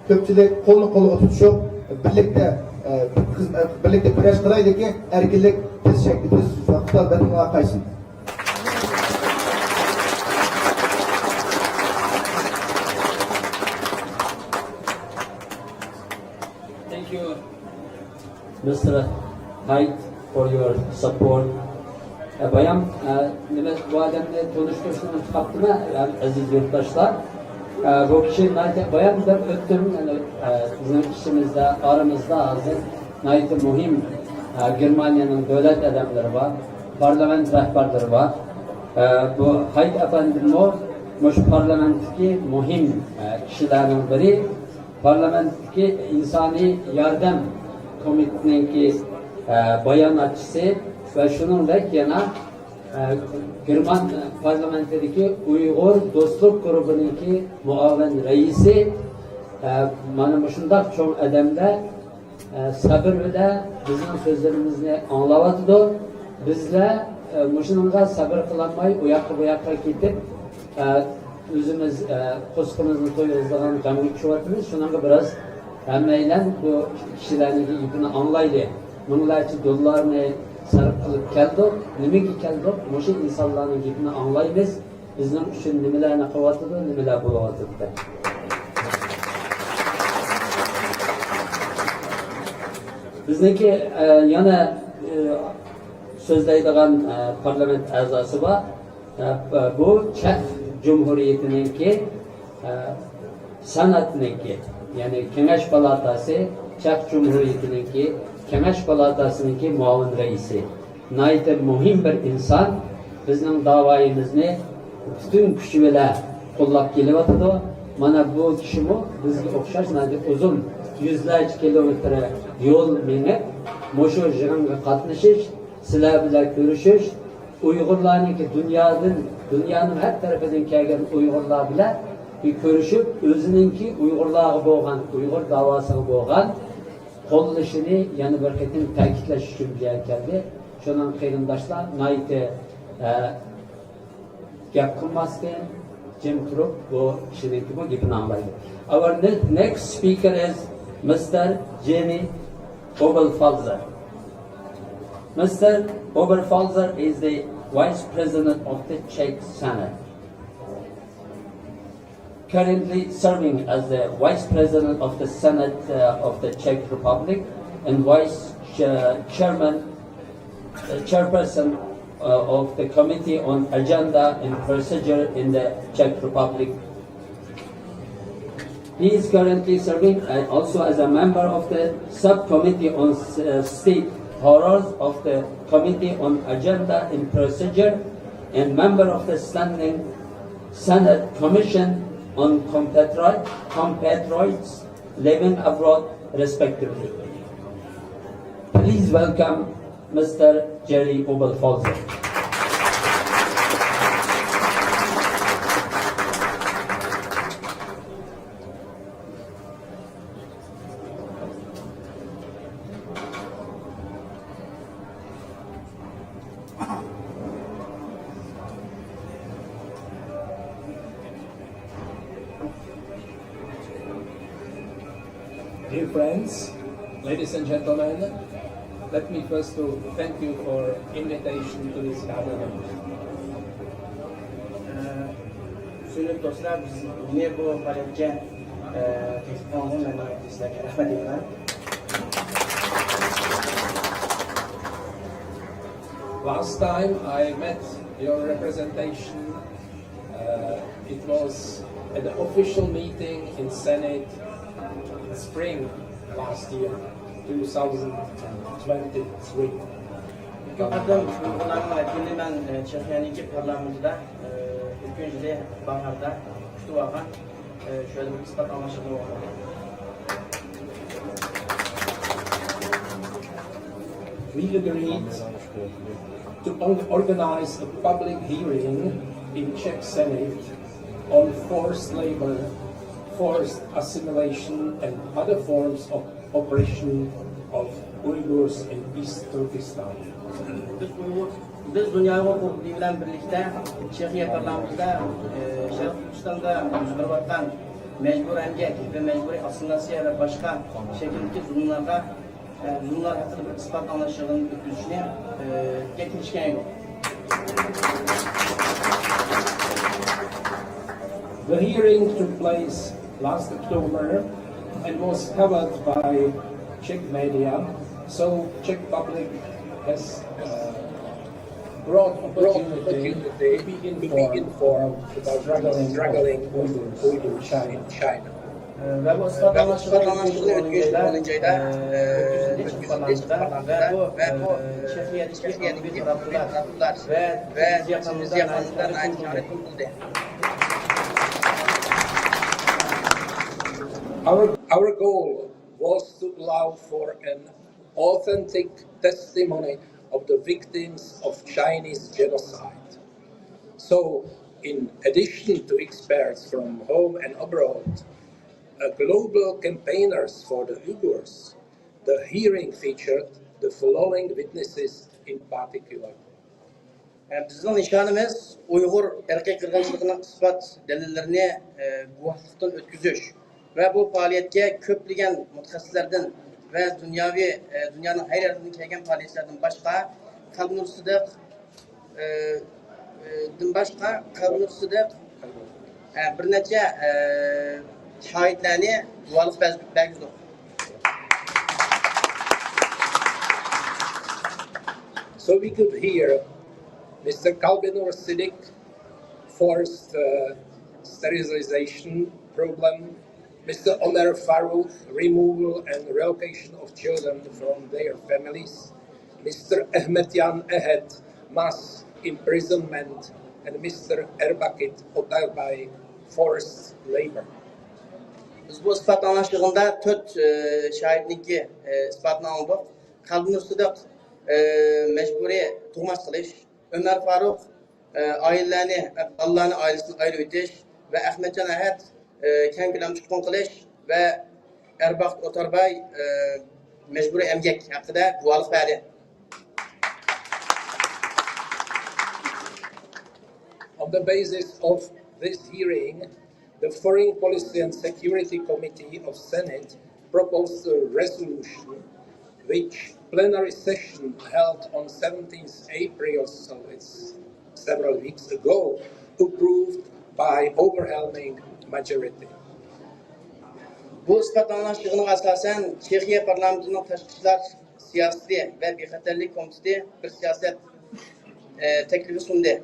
كۆپچىلىك قولنى قولغا تۇتۇشۇپ، بىرلىكتە، ئە، خىزمەت، بىرلىكتە كۈرەش قىلايلىكى، ئەركىنلىك تېز شەكىل، تېز ۋاقىتتا ۋەتىنىڭلار قايتسۇن. Thank you, Mister Hyde, for your support. ئە، بايام، ئە، نېمە، بۇ ئادەمنى تونۇشتۇرۇشنى ئۇنتۇپ قاپتىمەن، ئە، ئەزىز يۇرتداشلار. ئە، بۇ كىشى ناھايىتى، بايام دەپ ئۆتتۈم، يەنى، ئە، بىزنىڭ ئىچىمىزدە، ئارىمىزدا ھازىر ناھايىتى مۇھىم، ئە، گېرمانىيەنىڭ دۆلەت ئادەملىرى بار، پارلامېنت رەھبەرلىرى بار. ئە، بۇ ھايت ئەپەندىمۇ مۇشۇ پارلامېنتتىكى مۇھىم، ئە، كىشىلەرنىڭ بىرى. پارلامېنتتىكى ئىنسانىي ياردەم كومىتېتىنىڭكى، ئە، باياناتچىسى ۋە شۇنىڭدەك يەنە، ئە، گېرمان پارلامېنتىدىكى ئۇيغۇر دوستلۇق گۇرۇپپىنىڭكى مۇئاۋىن رەئىسى، ئە، مانا مۇشۇنداق چوڭ ئادەملەر، ئە، سەبىر بىلەن بىزنىڭ سۆزلىرىمىزنى ئاڭلاۋاتىدۇ. بىزلەر، ئە، مۇشۇنىڭغا سەبىر قىلالماي، ئۇ ياققا بۇ ياققا كېتىپ، ئە، ئۆزىمىز، ئە، قورسىقىمىزنى تويغۇزىدىغان غەمگە چۈشۈۋاتىمىز. شۇنىڭغا بىراز، ھەممەيلەن بۇ كىشىلەرنىڭ گېپىنى ئاڭلايلى. مىڭلارچە دوللارنى سەرپ قىلىپ كەلدۇق. نېمىگە كەلدۇق؟ مۇشۇ ئىنسانلارنىڭ گېپىنى ئاڭلايمىز. بىزنىڭ ئۈچۈن نېمىلەرنى قىلىۋاتىدۇ، نېمىلەر بولۇۋاتىدۇ دەپ. بىزنىڭكى، ئە، يەنە، ئە، سۆزلەيدىغان، ئە، پارلامېنت ئەزاسى بار. ئە، بۇ چەك جۇمھۇرىيىتىنىڭكى، ئە، سېناتنىڭكى، يەنى كېڭەش پالاتاسى، چەك جۇمھۇرىيىتىنىڭكى كېڭەش پالاتاسىنىڭكى مۇئاۋىن رەئىسى. ناھايىتى مۇھىم بىر ئىنسان، بىزنىڭ داۋايىمىزنى پۈتۈن كۈچى بىلەن قوللاپ كېلىۋاتىدۇ. مانا بۇ كىشىمۇ بىزگە ئوخشاش ناھايىتى ئۇزۇن يۈزلەرچە كىلومېتىر يول مېڭىپ، مۇشۇ يىغىنغا قاتنىشىش، سىلەر بىلەن كۆرۈشۈش، ئۇيغۇرلارنىڭكى دۇنيادىن، دۇنيانىڭ ھەر تەرىپىدىن كەلگەن ئۇيغۇرلار بىلەن بىر كۆرۈشۈپ، ئۆزىنىڭكى ئۇيغۇرلارغا بولغان، ئۇيغۇر داۋاسىغا بولغان قوللىشىنى يەنە بىر قېتىم تەكىتلەش ئۈچۈن بۇ يەرگە كەلدى. شۇنىڭ قېرىنداشلار ناھايىتى، ئە، گەپ قىلماستىن، جىم تۇرۇپ بۇ كىشىنىڭكى بۇ گېپىنى ئاڭلايلى. Our ne-, next speaker is Mister Jenny Oberpfalzer. Mister Oberpfalzer is the Vice President of the Czech Senate, currently serving as the Vice President of the Senate, uh, of the Czech Republic and Vice Chair-, Chairman, uh, Chairperson, uh, of the Committee on Agenda and Procedure in the Czech Republic. He is currently serving, uh, also as a member of the Subcommittee on, uh, State Horrors of the Committee on Agenda and Procedure and member of the Standing Senate Commission on Compatriot-, Compatriots Living Abroad, respectively. Please welcome Mister Jerry Obelfalzer. Dear friends, ladies and gentlemen, let me first to thank you for invitation to this gathering. سۆيۈملۈك دوستلار، بىزنى بۇ پائالىيەتكە، ئە، تەكلىپ قىلغانلىقىڭىز ئۈچۈن مەن ناھايىتى سىلەرگە رەھمەت ئېيتىمەن. Last time I met your representation, uh, it was at the official meeting in Senate spring last year, two thousand twenty-three. ئىككى قېتىم ئۇيغۇرلارنىڭ ۋەكىلىنى مەن، ئە، چېخىيەنىڭكى پارلامېنتىدا، ئە، ئۆتكەن يىلى باھاردا كۈتۈۋالغان، ئە، شۇ يەردە بىر ئىسپات ئالماشتۇرغىلى بولغان. We agreed to on-, organize a public hearing in Czech Senate on forced labor, forced assimilation and other forms of oppression of Uyghurs in East Turkestan. بىز ئۇيغۇر، بىز دۇنيا ئۇيغۇر قۇرۇلتىيى بىلەن بىرلىكتە چېخىيە پارلامېنتىدا، ئى، شەرقىي تۈركىستاندا يۈز بېرىۋاتقان مەجبۇرىي ئەمگەك ۋە مەجبۇرىي ئاسسىمىلياتسىيە ۋە باشقا شەكىلدىكى زۇلۇملارغا، ئى، زۇلۇملار ھەققىدە بىر ئىسپات ئاڭلاش يىغىنى ئۆتكۈزۈشنى، ئى، كەلتۈرۈشكەن ئىدۇق. The hearing took place last October and was covered by Czech media, so Czech public has, uh, broad opportunity to be informed about the struggling of Uyghurs in China. ۋە بۇ ئىسپات ئاڭلاشلىقىنى ئۆتكۈزۈش ئورنىنىڭ جايىدا، ئۆتكۈزۈلدى چېخىيە پارلامېنتىدا ۋە بۇ، چېخىيەدىكى ئاممىۋى تاراتقۇلار ۋە تېلېۋىزىيە قانىلىدا ناھايىتى چوڭ بولدى. Our, our goal was to allow for an authentic testimony of the victims of Chinese genocide. So, in addition to experts from home and abroad, a global campaigners for the Uyghurs, the hearing featured the following witnesses in particular. بىزنىڭ نىشانىمىز ئۇيغۇر ئىرقىي قىرغىنچىلىقىنىڭ ئىسپات دەلىللىرىنى، ئە، گۇۋاھلىقتىن ئۆتكۈزۈش. ۋە بۇ پائالىيەتكە كۆپلىگەن مۇتەخەسسىسلەردىن ۋە دۇنياۋى، ئە، دۇنيانىڭ ھەر يېرىدىن كەلگەن پائالىيەتچىلەردىن باشقا، قەلبىنۇر سىدىق، ئە، ئە، دىن باشقا، قەلبىنۇر سىدىق، ئە، بىر نەچچە، ئە، شاھىتلەرنى گۇۋاھلىق بەرگۈزدۇق. So we could hear Mister Kalbinur Siddiq forced uh, sterilization problem, Mister Omer Farouk removal and relocation of children from their families, Mister Ahmedjan Ahed mass imprisonment, and Mister Erbakit Otaybay forced labor. بىز بۇ ئىسپات ئاڭلاش يىغىنىدا تۆت، ئى، شاھىتنىڭكى، ئى، ئىسپاتىنى ئاڭلىدۇق. قەلبىنۇر سىدىق، ئى، مەجبۇرىي تۇغماس قىلىش، ئۆمەر فاروق، ئائىلىلەرنى، بالىلارنى ئائىلىسىدىن ئايرىۋېتىش ۋە ئەخمەتجان ئەھەت، كەڭ كۆلەم تۇتقۇن قىلىش ۋە ئەرباخت ئوتارباي، مەجبۇرىي ئەمگەك ھەققىدە گۇۋاھلىق بەردى. On the basis of this hearing, the Foreign Policy and Security Committee of Senate proposed a resolution which plenary session held on seventeenth April, so it's several weeks ago, approved by overwhelming majority. بۇ ئىسپات ئاڭلاش يىغىنىغا ئاساسەن، چېخىيە پارلامېنتىنىڭ تاشقى ئىشلار سىياسىتى ۋە بىخەتەرلىك كومىتېتى بىر سىياسەت، ئە، تەكلىپى سۇندى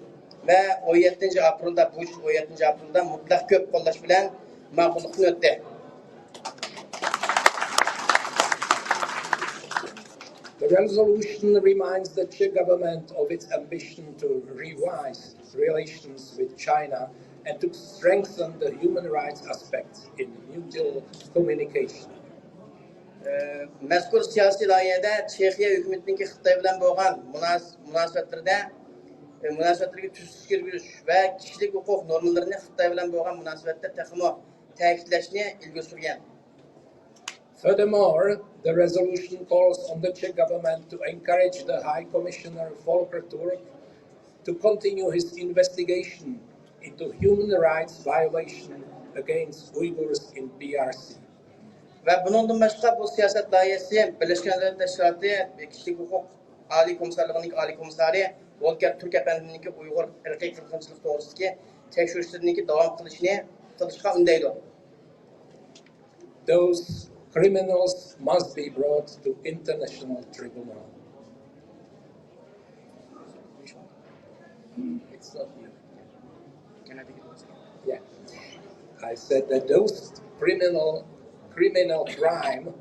ۋە ئون يەتتىنچى ئاپرېلدا، بۇ يىل ئون يەتتىنچى ئاپرېلدا مۇتلەق كۆپ قوللاش بىلەن ماقۇللۇقتىن ئۆتتى. The resolution reminds the Czech government of its ambition to revise relations with China and to strengthen the human rights aspects in mutual communication. ئە، مەزكۇر سىياسىي لايىھەدە چېخىيە ھۆكۈمىتىنىڭكى خىتاي بىلەن بولغان مۇناس-، مۇناسىۋەتلىرىدە، ئە، مۇناسىۋەتلىرىگە تۈزىتىش كىرگۈزۈش ۋە كىشىلىك ھوقۇق نورمىلىرىنى خىتاي بىلەن بولغان مۇناسىۋەتتە تېخىمۇ تەكىتلەشنى ئىلگىرى سۈرگەن. Furthermore, the resolution calls on the Czech government to encourage the High Commissioner Volker Turk to continue his investigation into human rights violation against Uyghurs in P R C. ۋە بۇنىڭدىن باشقا، بۇ سىياسەت لايىھەسى بىرلەشكەن دۆلەتلەر تەشكىلاتى كىشىلىك ھوقۇق ئالىي كومىسسارلىقىنىڭكى ئالىي كومىسسارى ۋولكېر تۈرك ئەپەندىنىڭكى ئۇيغۇر ئىرقىي قىرغىنچىلىق توغرىسىدىكى تەكشۈرۈشلىرىنىڭكى داۋام قىلىشىنى، قىلىشقا ئۈندەيدۇ. Those criminals must be brought to international tribunal. It's not you. Can I take it once again? Yeah. I said that those criminal, criminal crime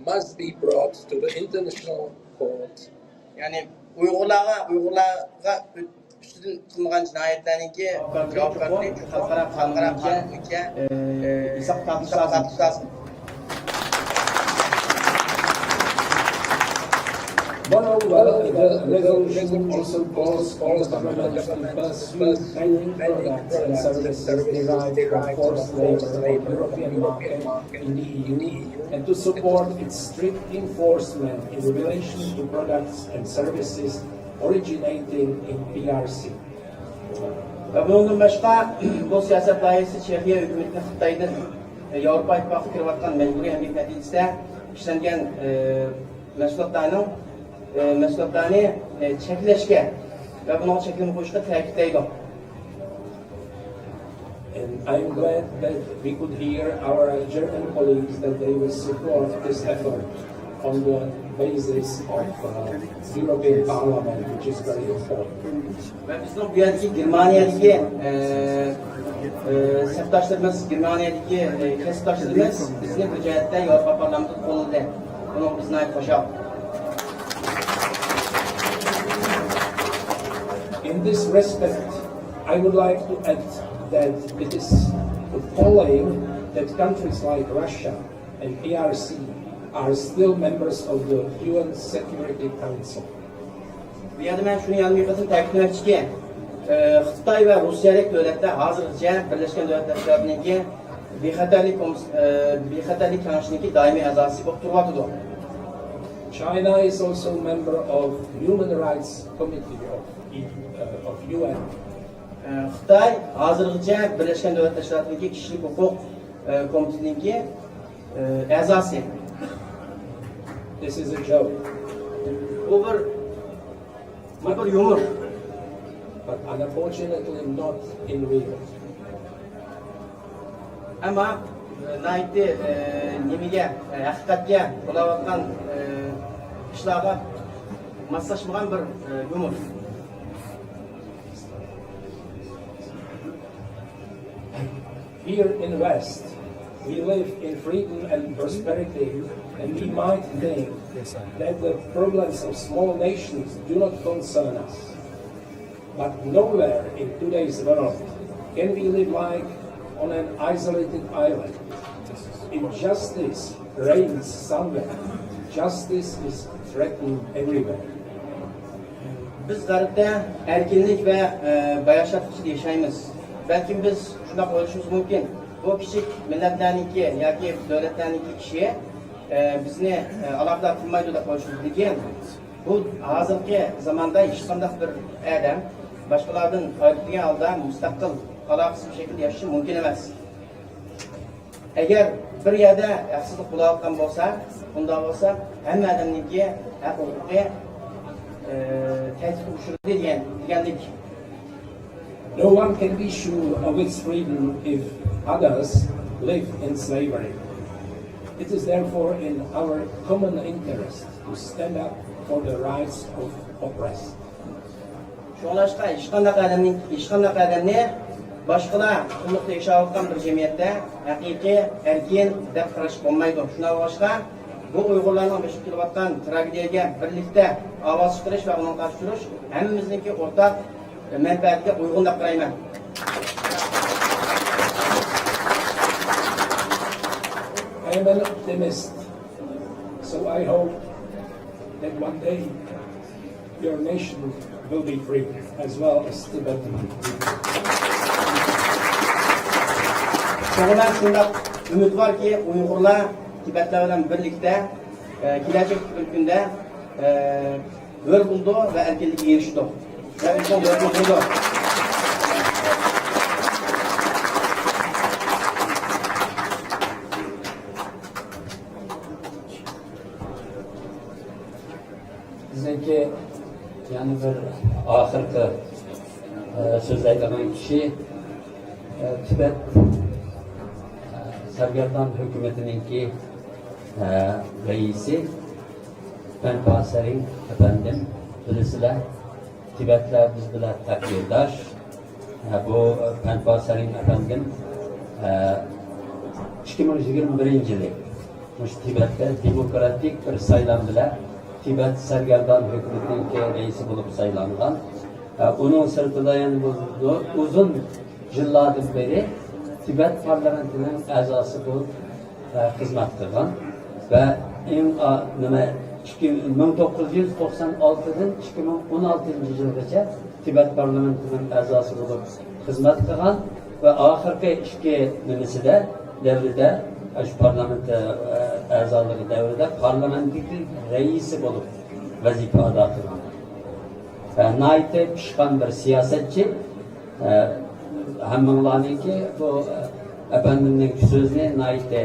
must be brought to the international court. يەنى ئۇيغۇرلارغا، ئۇيغۇرلارغا ئۈستىدىن قىلىنغان جىنايەتلەرنىڭكى جاۋابكارلىقى چوقۇم خەلقئارا قانۇن بويىچە، ئە، ھېساب تارتىش لازىم. Moreover, the resolution also calls on the government to pursue banning products and services derived from forced labor on European market in the E U and to support its strict enforcement in relation to products and services originating in P R C. ۋە بۇنىڭدىن باشقا، بۇ سىياسەت لايىھەسى چېخىيە ھۆكۈمىتىنى خىتايدىن ياۋروپا ئىتتىپاقىغا كىرىۋاتقان مەجبۇرىي ئەمگەك نەتىجىسىدە ئىشلەنگەن، ئە، مەھسۇلاتلارنىڭ، ئە، مەھسۇلاتلارنى، ئە، چەكلەشكە ۋە بۇنىڭغا چەكلىمە قويۇشقا تەكىتلەيدۇ. And I'm glad that we could hear our German colleagues that they will support this effort on the basis of, uh, European Parliament, which is very important. ۋە بىزنىڭ بۇ يەردىكى گېرمانىيەدىكى، ئە، ئە، سەپداشلىرىمىز، گېرمانىيەدىكى، ئە، كەسىپداشلىرىمىز بىزنى بۇ جەھەتتە ياۋروپا پارلامېنتىغا قوللىدى. بۇنىڭغا بىز ناھايىتى خۇشال. In this respect, I would like to add that it is appalling that countries like Russia and P R C are still members of the U N Security Council. بۇ يەردە مەن شۇنى يەنە بىر قېتىم تەكىتلىمەكچىكى، ئە، خىتاي ۋە روسىيەلىك دۆلەتلەر ھازىرغىچە بىرلەشكەن دۆلەتلەر تەشكىلاتىنىڭكى بىخەتەرلىك كومىس-، ئە، بىخەتەرلىك كېڭىشىنىڭكى دائىمىي ئەزاسى بولۇپ تۇرۇۋاتىدۇ. China is also a member of Human Rights Committee of, uh, of U N. ئە، خىتاي ھازىرغىچە بىرلەشكەن دۆلەتلەر تەشكىلاتىدىكى كىشىلىك ھوقۇق، ئە، كومىتېتىنىڭكى، ئە، ئەزاسى. This is a joke. بۇ بىر، بۇ بىر يۇمۇر. But unfortunately not in real. ئەمما، ئە، ناھايىتى، ئە، نېمىگە، ئە، ھەقىقەتكە بولاۋاتقان، ئە، ئىشلارغا ماسلاشمىغان بىر، ئە، يۇمۇر. Here in West, we live in freedom and prosperity, and we might think that the problems of small nations do not concern us. But nowhere in today's world can we live like on an isolated island. If justice reigns somewhere, justice is threatened everywhere. بىز غەربتە ئەركىنلىك ۋە، ئە، باياشاتلىق ئىچىدە ياشايمىز. بەلكىم بىز شۇنداق ئويلىشىمىز مۇمكىن، بۇ كىچىك مىللەتلەرنىڭكى ياكى دۆلەتلەرنىڭكى ئىشى، ئە، بىزنى، ئە، ئالاقىدار قىلمايدۇ دەپ ئويلىشىمىز. لېكىن بۇ ھازىرقى زاماندا ھېچقانداق بىر ئادەم باشقىلاردىن ئايرىلىپ تۇرغان ھالدا مۇستەقىل، ئالاقىسىز بىر شەكىلدە ياشىشى مۇمكىن ئەمەس. ئەگەر بىر يەردە ھەقسىزلىق بولۇۋاتقان بولسا، ئۇنداق بولسا ھەممە ئادەمنىڭكى ھەق ھوقۇقى، ئى، تەھدىتكە ئۇچرىدى دېگەن، دېگەنلىك. No one can be sure of its freedom if others live in slavery. It is therefore in our common interest to stand up for the rights of oppressed. شۇڭلاشقا ھېچقانداق ئادەمنىڭ، ھېچقانداق ئادەمنى باشقىلار قۇللۇقتا ياشاۋاتقان بىر جەمئىيەتتە ھەقىقىي ئەركىن دەپ قاراشقا بولمايدۇ. شۇنداق بولغاچقا، بۇ ئۇيغۇرلارنىڭ بېشىغا كېلىۋاتقان تراگېدىيەگە بىرلىكتە ئاۋاز چىقىرىش ۋە ئۇنىڭغا قارشى تۇرۇش ھەممىمىزنىڭكى ئورتاق مەنپەئەتكە ئۇيغۇن دەپ قارايمەن. I am an optimist, so I hope that one day your nation will be free as well as Tibetan people. شۇڭا مەن شۇنداق ئۈمىد باركى، ئۇيغۇرلار تىبەتلەر بىلەن بىرلىكتە، ئە، كېلەچەكتىكى بىر كۈندە، ئە، ھۆر بولىدۇ ۋە ئەركىنلىككە ئېرىشىدۇ. ۋە ئۆزىنىڭ ھۆرىنى بولىدۇ. بىزنىڭكى يەنە بىر ئاخىرقى، ئە، سۆزلەيدىغان كىشى، ئە، تىبەت، ئە، سەرگەردان ھۆكۈمىتىنىڭكى، ئە، رەئىسى پەنپا سەرىڭ ئەپەندىم، بىلىسىلەر، تىبەتلەر بىز بىلەن تەقدىرداش. ھە، بۇ پەنپا سەرىڭ ئەپەندىم، ھە، ئىككى مىڭ يىگىرمە بىرىنچى يىلى مۇشۇ تىبەتتە دېموكراتىك بىر سايلام بىلەن تىبەت سەرگەردان ھۆكۈمىتىنىڭكى رەئىسى بولۇپ سايلانغان. ھە، ئۇنىڭ سىرتىدا يەنە بۇ، بۇ ئۇزۇن يىللاردىن بېرى تىبەت پارلامېنتىنىڭ ئەزاسى بولۇپ، ئە، خىزمەت قىلغان ۋە ئىڭ، ئا، نېمە، ئىككى، مىڭ توققۇز يۈز توقسان ئالتىدىن ئىككى مىڭ ئون ئالتىنچى يىلغىچە تىبەت پارلامېنتىنىڭ ئەزاسى بولۇپ خىزمەت قىلغان ۋە ئاخىرقى ئىككى نېمىسىدە، دەۋرىدە، شۇ پارلامېنت، ئە، ئەزالىقى دەۋرىدە پارلامېنتتىكى رەئىسى بولۇپ ۋەزىپە ئادا قىلغان. ئە، ناھايىتى پىشقان بىر سىياسەتچى. ئە، ھەممىڭلارنىڭكى بۇ، ئە، ئەپەندىمنىڭ سۆزىنى ناھايىتى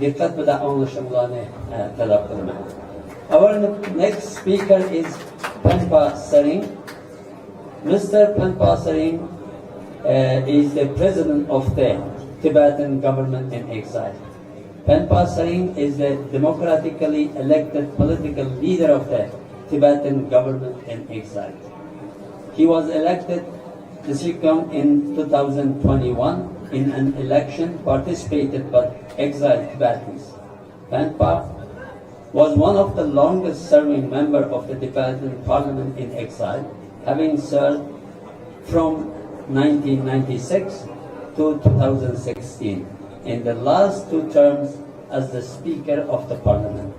دىققەت بىلەن ئاڭلىشىڭلارنى، ئە، تەلەپ قىلىمەن. Our next speaker is Penpa Tsering. Mister Penpa Tsering, uh, is the president of the Tibetan government in exile. Penpa Tsering is the democratically elected political leader of the Tibetan government in exile. He was elected Tshilkung in two thousand twenty-one in an election participated by exiled Tibetans. Penpa was one of the longest serving member of the Tibetan parliament in exile, having served from nineteen ninety-six to two thousand sixteen in the last two terms as the Speaker of the Parliament.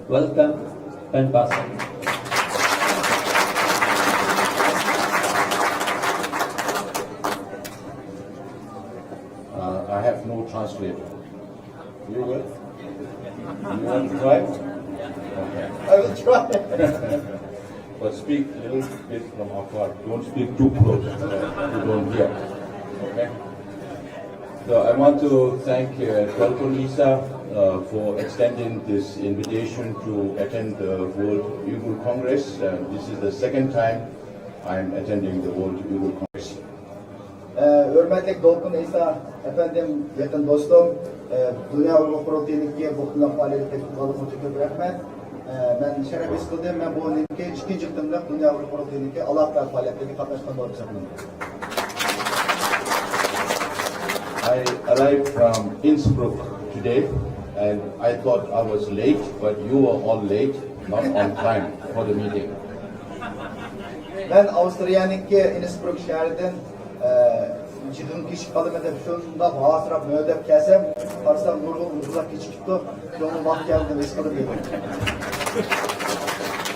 Welcome, Penpa Tsering. Uh, I have no translator. You will? You want to try? Okay. I will try. But speak a little bit from afar. Don't speak too close. You don't hear. Okay? So I want to thank uh, Dolkun Isa uh, for extending this invitation to attend the World Uyghur Congress. Uh, this is the second time I'm attending the World Uyghur Congress. ھۆرمەتلىك دولقۇن ئەيسا ئەپەندىم، يېقىن دوستۇم، دۇنيا ئۇيغۇر قۇرۇلتىيىنىڭكى بۇ قېتىملىق پائالىيەتتە قاتناشقىنىڭىزغا كۆپ رەھمەت. مەن شەرەپ ھېس قىلدىم، مەن بۇ يىلقى ئىككىنچى قېتىملىق دۇنيا ئۇيغۇر قۇرۇلتىيىنىڭكى ئالاقىدار پائالىيەتلىرىگە قاتناشقان بولۇپ ھېسابلىنىمەن. I arrived from Innsbruck today and I thought I was late, but you were all late, not on time for the meeting. مەن ئاۋسترىيەنىڭكى ئىنسبرۇك شەھىرىدىن يىغىنغا كېچىكىپ قالىمەن دەپ شۇنداق ھاسىراپ مۆدەپ كەلسەم، قارىسام نۇرغۇن ئۇيغۇرلار كېچىكىپتۇ. شۇڭا ۋاقىت كەلدى دەپ ھېس قىلدىم.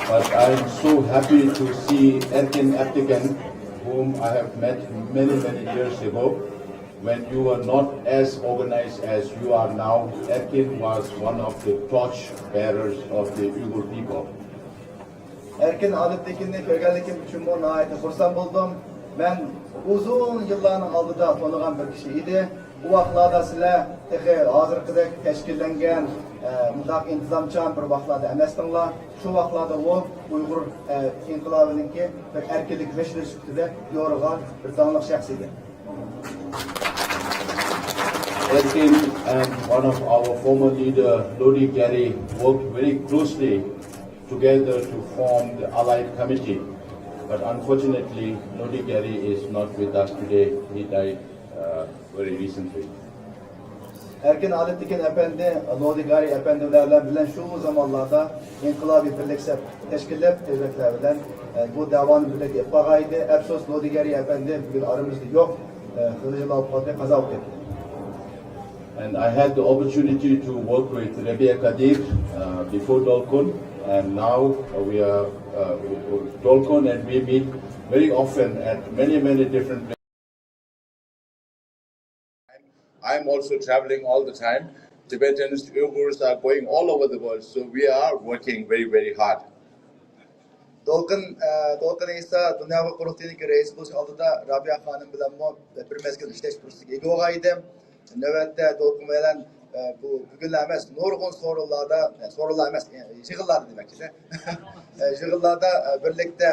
But I'm so happy to see Erkin Aktekin, whom I have met many, many years ago when you were not as organized as you are now. Erkin was one of the torch bearers of the Uyghur people. ئەركىن ئادىلتېكىننى كۆرگەنلىكىم ئۈچۈنمۇ ناھايىتى خۇرسەن بولدۇم. مەن ئۇزۇن يىللارنىڭ ئالدىدا تونۇغان بىر كىشى ئىدى. ئۇ ۋاقىتلاردا سىلەر تېخى ھازىرقىدەك تەشكىللەنگەن، مۇنداق ئىنتىزامچان بىر ۋاقىتلاردا ئەمەستىڭلار. شۇ ۋاقىتلاردا ئۇ ئۇيغۇر ئىنقىلابىنىڭكى بىر ئەركىنلىك مىشنېرى سۈپىتىدە يورۇغان بىر داڭلىق شەخس ئىدى. Erkin and one of our former leader, Lodi Gyari, worked very closely together to form the Allied Committee. But unfortunately, Lodi Gyari is not with us today. He died uh, very recently. ئەركىن ئادىلتېكىن ئەپەندى لودى گارى ئەپەندى بىلەن بىلەن شۇ زامانلاردا ئىنقىلابىي بىرلىك سەپ تەشكىللەپ، تېزلىكلەر بىلەن بۇ دەۋانى بىرلىككە ئېلىپ بارغان ئىدى. ئەپسۇس، لودى گارى ئەپەندى بۈگۈن ئارىمىزدا يوق. خېلى يىللار بولۇپ قالدى، قازا بولۇپ كەتتى. And I had the opportunity to work with Rabia Kadir uh, before Dolkun, and now we are uh, Dolkun, and we meet very often at many, many different places. I'm also traveling all the time. Tibetans, Uyghurs are going all over the world, so we are working very, very hard. دولقۇن، دولقۇن ئەيسا دۇنيا ئۇيغۇر قۇرۇلتىيىنىڭكى رەئىسى بولۇش ئالدىدا رابىيە خانىم بىلەنمۇ بىر مەزگىل ئىشلەش پۇرسىتىگە ئىگە بولغان ئىدىم. نۆۋەتتە دولقۇن بىلەن بۇ بۈگۈنلا ئەمەس، نۇرغۇن سورۇنلاردا، سورۇنلار ئەمەس، يىغىنلاردا دېمەكچىدە، يىغىنلاردا بىرلىكتە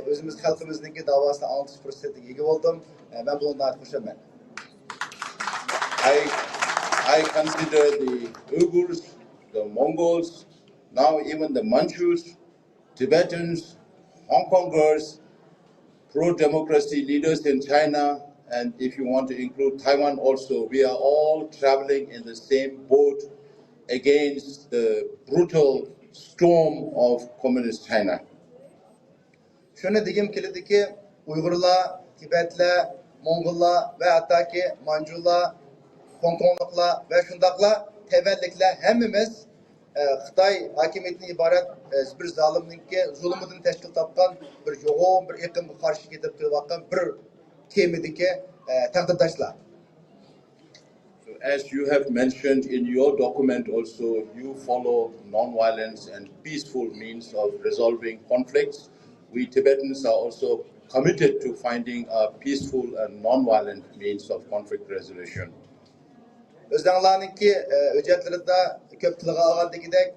ئۆزىمىز خەلقىمىزنىڭكى داۋاسىنى ئاڭلىتىش پۇرسىتىگە ئىگە بولدۇم. مەن بۇنىڭدىن ناھايىتى خۇرسەنمەن. I, I consider the Uyghurs, the Mongols, now even the Manchus, Tibetans, Hong Kongers, pro-democracy leaders in China, and if you want to include Taiwan also, we are all traveling in the same boat against the brutal storm of communist China. شۇنى دېگۈم كېلىدۇكى، ئۇيغۇرلار، تىبەتلەر، موڭغۇللار ۋە ھەتتاكى مانجۇلار، خوڭكوڭلۇقلار ۋە شۇنداقلا تەيۋەنلىكلەر ھەممىمىز خىتاي ھاكىمىيىتىدىن ئىبارەت بىر زالىمنىڭكى زۇلۇمىدىن تەشكىل تاپقان بىر يوغان بىر ئېقىمغا قارشى كېتىپ كېلىۋاتقان بىر تېمىدىكى تەقدىرداشلار. So as you have mentioned in your document also, you follow non-violence and peaceful means of resolving conflicts. We Tibetans are also committed to finding a peaceful and non-violent means of conflict resolution. ئۆزۈڭلارنىڭكى ھۆججەتلىرىدە كۆپ تىلغا ئالغاندىكىدەك،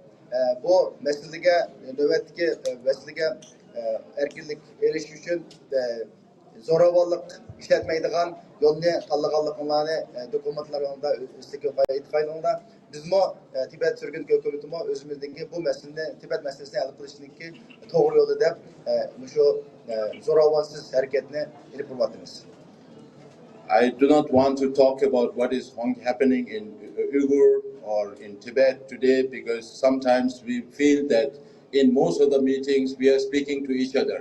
بۇ مەسىلىگە، نۆۋەتتىكى مەسىلىگە ئەركىنلىك ئېرىشىش ئۈچۈن زوراۋانلىق ئىشلەتمەيدىغان يولنى تاللىغانلىقىڭلارنى دوكۇمېنتلىرىڭلاردا ئېيتقايدىڭلار. بىزمۇ تىبەت سۈرگۈن ھۆكۈمىتىمۇ ئۆزىمىزنىڭكى بۇ مەسىلىنى، تىبەت مەسىلىسىنى ھەل قىلىشنىڭكى توغرا يولى دەپ مۇشۇ زوراۋانسىز ھەرىكەتنى ئېلىپ بېرىۋاتىمىز. I do not want to talk about what is happening in Uyghur or in Tibet today because sometimes we feel that in most of the meetings we are speaking to each other.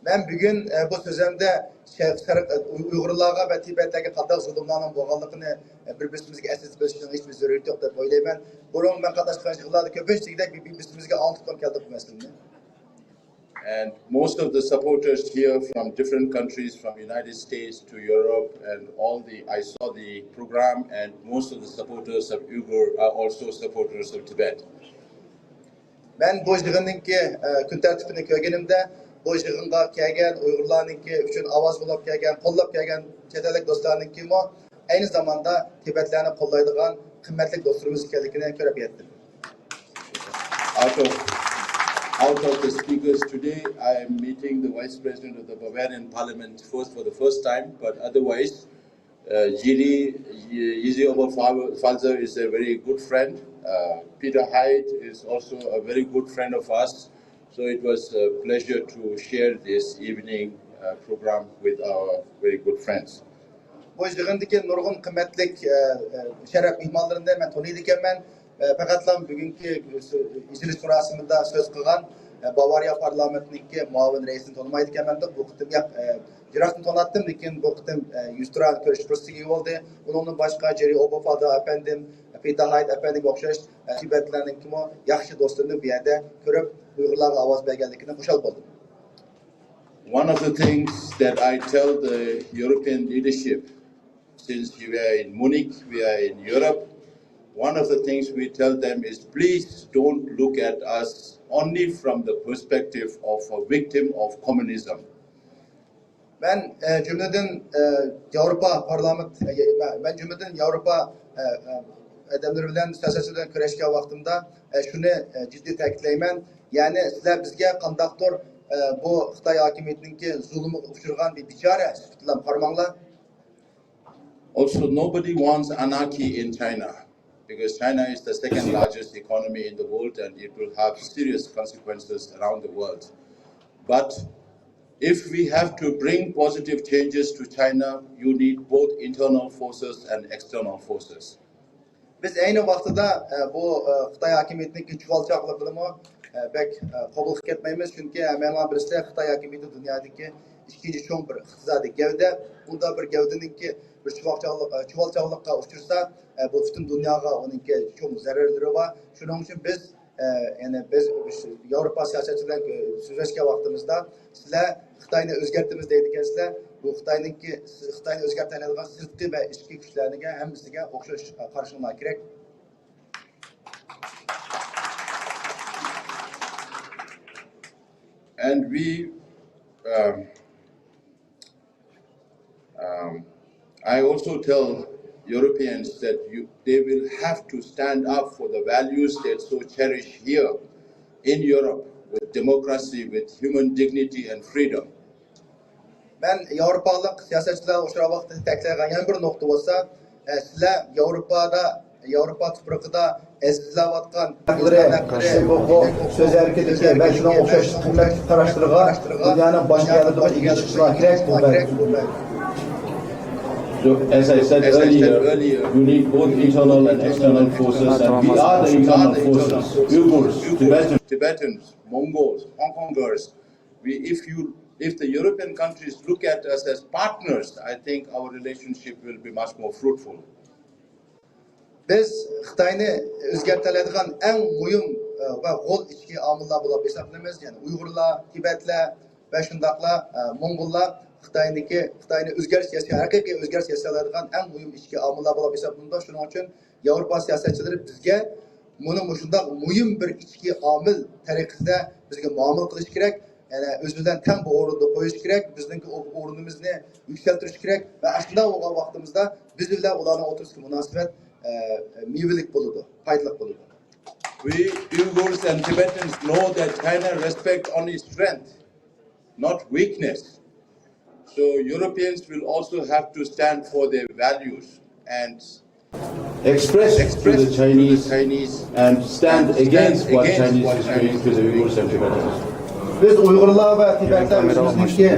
مەن بۈگۈن بۇ سۆزۈمدە شەرق ئۇيغۇرلارغا ۋە تىبەتلەرگە قانداق زۇلۇملارنىڭ بولغانلىقىنى بىر بىرىمىزگە ئەسلىتىپ ئۆتۈشنىڭ ھېچبىر زۆرۈرىيىتى يوق دەپ ئويلايمەن. بۇرۇن مەن قاتناشقان يىغىنلاردا كۆپىنچە دېگۈدەك بىر بىرىمىزگە ئاڭلىتىپ كەلدۇق بۇ مەسىلىنى. And most of the supporters here from different countries, from United States to Europe, and all the I saw the program, and most of the supporters of Uyghur are also supporters of Tibet. مەن بۇ يىغىننىڭكى كۈن تەرتىپىنى كۆرگىنىمدە، بۇ يىغىنغا كەلگەن ئۇيغۇرلارنىڭكى ئۈچۈن ئاۋاز بولۇپ كەلگەن، قوللاپ كەلگەن چەت ئەللىك دوستلارنىڭكىمۇ ئەينى زاماندا تىبەتلەرنى قوللايدىغان قىممەتلىك دوستلىرىمىز ئىكەنلىكىنى كۆرۈپ يەتتىم. Out of, out of the speakers today, I am meeting the Vice President of the Bavarian Parliament first for the first time, but otherwise, uh, Jiri, Yizi Oberpfalz is a very good friend. Uh, Peter Hyde is also a very good friend of us. So it was a pleasure to share this evening uh, program with our very good friends. بۇ يىغىندىكى نۇرغۇن قىممەتلىك شەرەپ مېھمانلىرىنى مەن تونۇيدىكەنمەن. پەقەتلا بۈگۈنكى ئېچىلىش مۇراسىمىدا سۆز قىلغان باۋارىيە پارلامېنتىنىڭكى مۇئاۋىن رەئىسىنى تونۇمايدىكەنمەن. بۇ قېتىم ياق، يىراقتىن تونۇتتۇم، لېكىن بۇ قېتىم يۈزتۇرا كۆرۈش پۇرسىتىگە ئىگە بولدى. ئۇنىڭدىن باشقا جېرى ئوبافادا ئەپەندىم، پېتاھايت ئەپەندىگە ئوخشاش تىبەتلەرنىڭكىمۇ ياخشى دوستلىرىنى بۇ يەردە كۆرۈپ، ئۇيغۇرلارغا ئاۋاز بەرگەنلىكىدىن خۇشال بولدۇم. One of the things that I tell the European leadership, since we are in Munich, we are in Europe, one of the things we tell them is please don't look at us only from the perspective of a victim of communism. مەن جۈملىدىن ياۋروپا پارلامېنت، مەن جۈملىدىن ياۋروپا ئادەملىرى بىلەن، سىياسەتچىلەر بىلەن كۆرۈشكەن ۋاقتىمدا شۇنى جىددىي تەكىتلەيمەن. يەنى سىلەر بىزگە قانداقتۇر بۇ خىتاي ھاكىمىيىتىنىڭكى زۇلۇمىغا ئۇچرىغان بىر بىچارە سۈپىتىلا قارىماڭلار. Also, nobody wants anarchy in China because China is the second largest economy in the world and it will have serious consequences around the world. But if we have to bring positive changes to China, you need both internal forces and external forces. بىز ئەينى ۋاقتىدا بۇ خىتاي ھاكىمىيىتىنىڭكى چۇۋالچاقلىقىنىمۇ بەك قوبۇل قىلىپ كەتمەيمىز، چۈنكى ھەممەيلەننىڭ بىلىسىلەر، خىتاي ھاكىمىيىتى دۇنيادىكى ئىككىنچى چوڭ بىر ئىقتىسادىي گەۋدە. ئۇنداق بىر گەۋدىنىڭكى بىر چۇۋالچاقلىق، چۇۋالچاقلىققا ئۇچرىسا، بۇ پۈتۈن دۇنياغا ئۇنىڭكى چوڭ زەرەرلىرى بار. شۇنىڭ ئۈچۈن بىز يەنى بىز ياۋروپا سىياسەتچىلەر بىلەن سۆزلەشكەن ۋاقتىمىزدا، سىلەر خىتاينى ئۆزگەرتىمىز دەيدىكەنسىلەر، بۇ خىتاينىڭكى، خىتاينى ئۆزگەرتەلەيدىغان سىرتقى ۋە ئىچكى كۈچلەرگە ھەممىسىگە ئوخشاش قارىشىڭلار كېرەك. And we, um, Um, I also tell Europeans that you, they will have to stand up for the values they so cherish here in Europe with democracy, with human dignity and freedom. مەن ياۋروپالىق سىياسەتچىلەرگە ئۇچرىغان ۋاقىتتا تەكىتلەيدىغان يەنە بىر نۇقتا بولسا، سىلەر ياۋروپادا ياۋروپا تۇپرىقىدا ئەزىزلەۋاتقان ھەقلىرى، كىشىلىك ھوقۇق، سۆز ئەركىنلىكى ۋە شۇنىڭغا ئوخشاش قىممەتلىك قاراشلىرىغا دۇنيانىڭ باشقا يەرلىرىدىمۇ ئىگە چىقىشلار كېرەك. بۇ بەلگە. So, as I said earlier, you need both internal and external forces, and we are the internal forces. Uyghurs, Tibetans, Tibetans, Mongols, Hong Kongers. We, if you, if the European countries look at us as partners, I think our relationship will be much more fruitful. بىز خىتاينى ئۆزگەرتەلەيدىغان ئەڭ مۇھىم ۋە غول ئىچكى ئامىللار بولۇپ ھېسابلىنىمىز. يەنى ئۇيغۇرلار، تىبەتلەر ۋە شۇنداقلا موڭغۇللار خىتاينىڭكى، خىتاينى ئۆزگەرتىش ياسا-، ھەقىقىي ئۆزگەرتىش ياسىيالايدىغان ئەڭ مۇھىم ئىچكى ئامىللار بولۇپ ھېسابلىنىدۇ. شۇنىڭ ئۈچۈن ياۋروپا سىياسەتچىلىرى بىزگە مۇنى مۇشۇنداق مۇھىم بىر ئىچكى ئامىل تەرىقىسىدە بىزگە مۇئامىلە قىلىش كېرەك. يەنى ئۆزى بىلەن تەڭ بىر ئورۇندا قويۇش كېرەك، بىزنىڭكى ئورنىمىزنى يۈكسەلتىرىش كېرەك ۋە ئاشۇنداق بولغان ۋاقتىمىزدا بىز بىلەن ئۇلارنىڭ ئوتتۇرىسىدىكى مۇناسىۋەت مېۋىلىك بولىدۇ، پايدىلىق بولىدۇ. We Uyghurs and Tibetans know that China respect only strength, not weakness. So Europeans will also have to stand for their values and express to the Chinese and stand against what Chinese is doing to the Uyghurs and Tibetans. بىز ئۇيغۇرلار ۋە تىبەتلەر ئۆزىمىزنىڭكى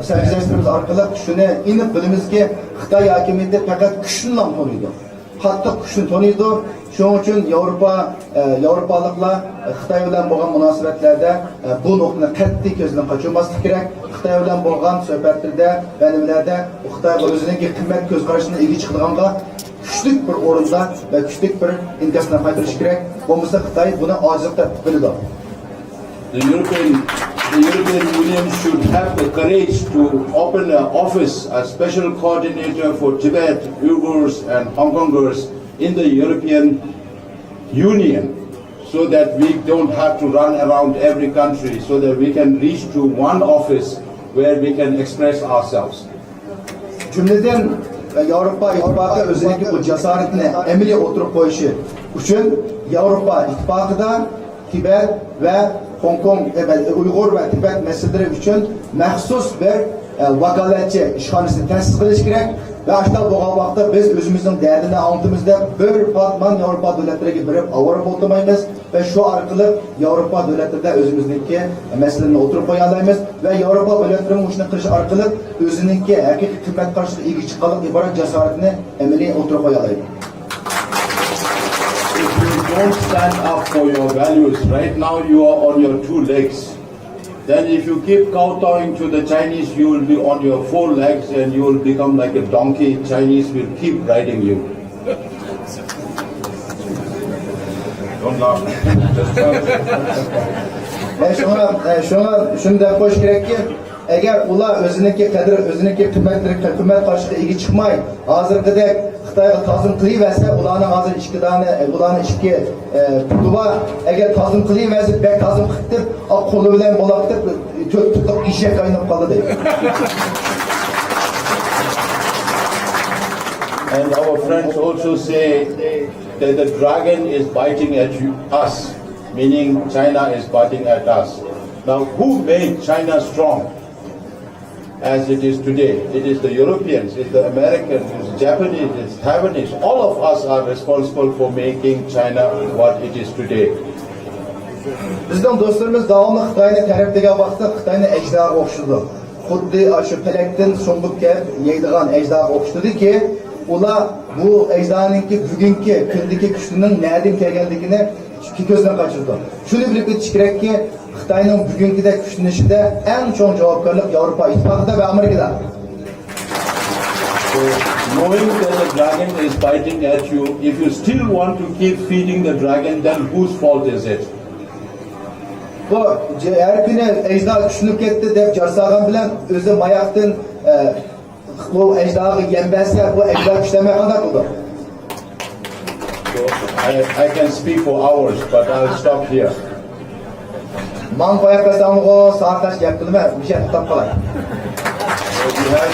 سەرگۈزەشتلىرىمىز ئارقىلىق شۇنى ئېنىق بىلىمىزكى، خىتاي ھاكىمىيىتى پەقەت كۈچنىلا تونۇيدۇ، قاتتىق كۈچنى تونۇيدۇ. شۇنىڭ ئۈچۈن ياۋروپا، ياۋروپالىقلار خىتاي بىلەن بولغان مۇناسىۋەتلەردە بۇ نۇقتىنى قەتئىي كۆزدىن قاچۇرماسلىق كېرەك. خىتاي بىلەن بولغان سۆھبەتلىرىدە ۋە نېمىلەردە ئۇ خىتايغا ئۆزىنىڭكى قىممەت كۆز قارىشىنى ئىگە چىقىدىغانغا كۈچلۈك بىر ئورۇندا ۋە كۈچلۈك بىر ئىنكاسنى قايتۇرۇش كېرەك. بولمىسا خىتاي بۇنى ئاجىزلىق دەپ بىلىدۇ. The European, the European Union should have the courage to open an office, a special coordinator for Tibet, Uyghurs and Hong Kongers in the European Union. so that we don't have to run around every country, so that we can reach to one office where we can express ourselves. جۈملىدىن، ياۋروپا ئىتتىپاقى ئۆزىنىڭكى بۇ جاسارىتىنى ئەمەلىي ئوتتۇرىغا قويۇشى ئۈچۈن ياۋروپا ئىتتىپاقىدا تىبەت ۋە خوڭكوڭ، ئۇيغۇر ۋە تىبەت مەسىلىلىرى ئۈچۈن مەخسۇس بىر، ئە، ۋاكالەتچى ئىشخانىسىنى تەسىس قىلىش كېرەك. ۋە ئاشۇنداق بولغان ۋاقىتتا بىز ئۆزىمىزنىڭ دەردىنى ئاڭلىتىمىز دەپ بىر پاتمان ياۋروپا دۆلەتلىرىگە بېرىپ ئاۋارە بولتۇرمايمىز. ۋە شۇ ئارقىلىق ياۋروپا دۆلەتلىرىدە ئۆزىمىزنىڭكى مەسىلىنى ئوتتۇرىغا قويالايمىز ۋە ياۋروپا دۆلەتلىرىمۇ مۇشۇنى قىلىش ئارقىلىق ئۆزىنىڭكى ھەقىقىي قىممەت قارىشىغا ئىگە چىققانلىقتىن ئىبارەت جاسارىتىنى ئەمەلىي ئوتتۇرىغا قويالايدۇ. If you don't stand up for your values, right now you are on your two legs. Then if you keep kowtowing to the Chinese, you will be on your four legs and you will become like a donkey. Chinese will keep riding you. Don't laugh. Just ۋە شۇڭا، ۋە شۇڭا شۇنى دەپ قويۇش كېرەككى، ئەگەر ئۇلار ئۆزىنىڭكى قەدرى، ئۆزىنىڭكى قىممەتلىرى، قىممەت قارىشىغا ئىگە چىقماي، ھازىرقىدەك خىتايغا تازىم قىلىۋەرسە، ئۇلارنىڭ ھازىر ئىككى دانە، ئۇلارنىڭ ئىككى، ئە، پۇتى بار. ئەگەر تازىم قىلىۋەرسە، بەك تازىم قىلىپ، ئا، قولى بىلەن بولاپ كېتىپ، تۆت پۇتلۇق ئېشەككە ئايلىنىپ قالدى دەيدۇ. And our friends also say that the dragon is biting at you, us, meaning China is biting at us. Now, who made China strong as it is today? It is the Europeans, it's the Americans, it's Japanese, it's Taiwanese. All of us are responsible for making China what it is today. بىزنىڭ دوستلىرىمىز داۋاملىق خىتاينى تەرىپلىگەن ۋاقىتتا خىتاينى ئەجدىھاغا ئوخشىتىدۇ. خۇددى ئاشۇ پەلەكتىن سۇڭغۇپ كېلىپ يەيدىغان ئەجدىھاغا ئوخشىتىدۇكى، ئۇلار بۇ ئەجدىھانىڭكى بۈگۈنكى كۈندىكى كۈچىنىڭ نەدىن كەلگەنلىكىنى كۆزدىن قاچۇرىدۇ. شۇنى بىلىپ ئۆتۈش كېرەككى، خىتاينىڭ بۈگۈنكىدەك كۈچلىنىشىدە ئەڭ چوڭ جاۋابكارلىق ياۋروپا ئىتتىپاقىدا ۋە ئامېرىكىدا. So, knowing that the dragon is biting at you, if you still want to keep feeding the dragon, then whose fault is it? بۇ ھەر كۈنى ئەجدىھا كۈچلىنىپ كەتتى دەپ جار سالغان بىلەن ئۆزى ماياقتىن، ئە، بۇ ئەجدىھاغا يەم بەرسە، بۇ ئەجدىھا كۈچلەنمەي قانداق بولىدۇ؟ So, I, I can speak for hours, but I'll stop here. ماڭا قويۇپ بەرسەڭغۇ، سائەت قانچە گەپ قىلىمەن، مۇشۇ يەردە توختاپ قالاي. You have,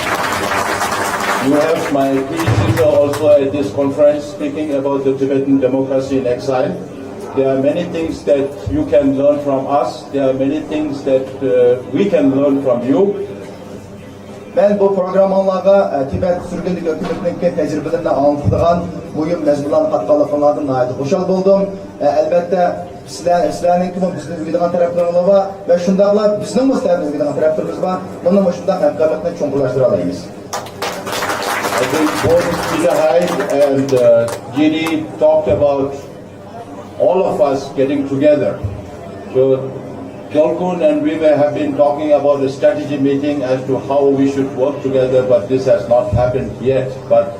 you have my predecessor also at this conference speaking about the Tibetan democracy in exile. There are many things that you can learn from us. There are many things that, uh, we can learn from you. مەن بۇ پروگرامماڭلارغا، ئە، تىبەت سۈرگۈنلۈك ھۆكۈمىتىنىڭكى تەجرىبىلىرىنى ئاڭلىتىدىغان مۇھىم مەزمۇنلارنى قاتقانلىقىڭلاردىن ناھايىتى خۇشال بولدۇم. ئە، ئەلۋەتتە، سىلەر، سىلەرنىڭكىمۇ بىزدىن ئۆگىنىدىغان تەرەپلىرىڭلار بار ۋە شۇنداقلا بىزنىڭمۇ سىلەردىن ئۆگىنىدىغان تەرەپلىرىمىز بار. بۇنىمۇ شۇنداق ھەمكارلىقنى چوڭقۇرلاشتۇرالايمىز. I think both Peter Hyde and, uh, Giri talked about all of us getting together. So, Dolkun and we were, have been talking about the strategy meeting as to how we should work together, but this has not happened yet. But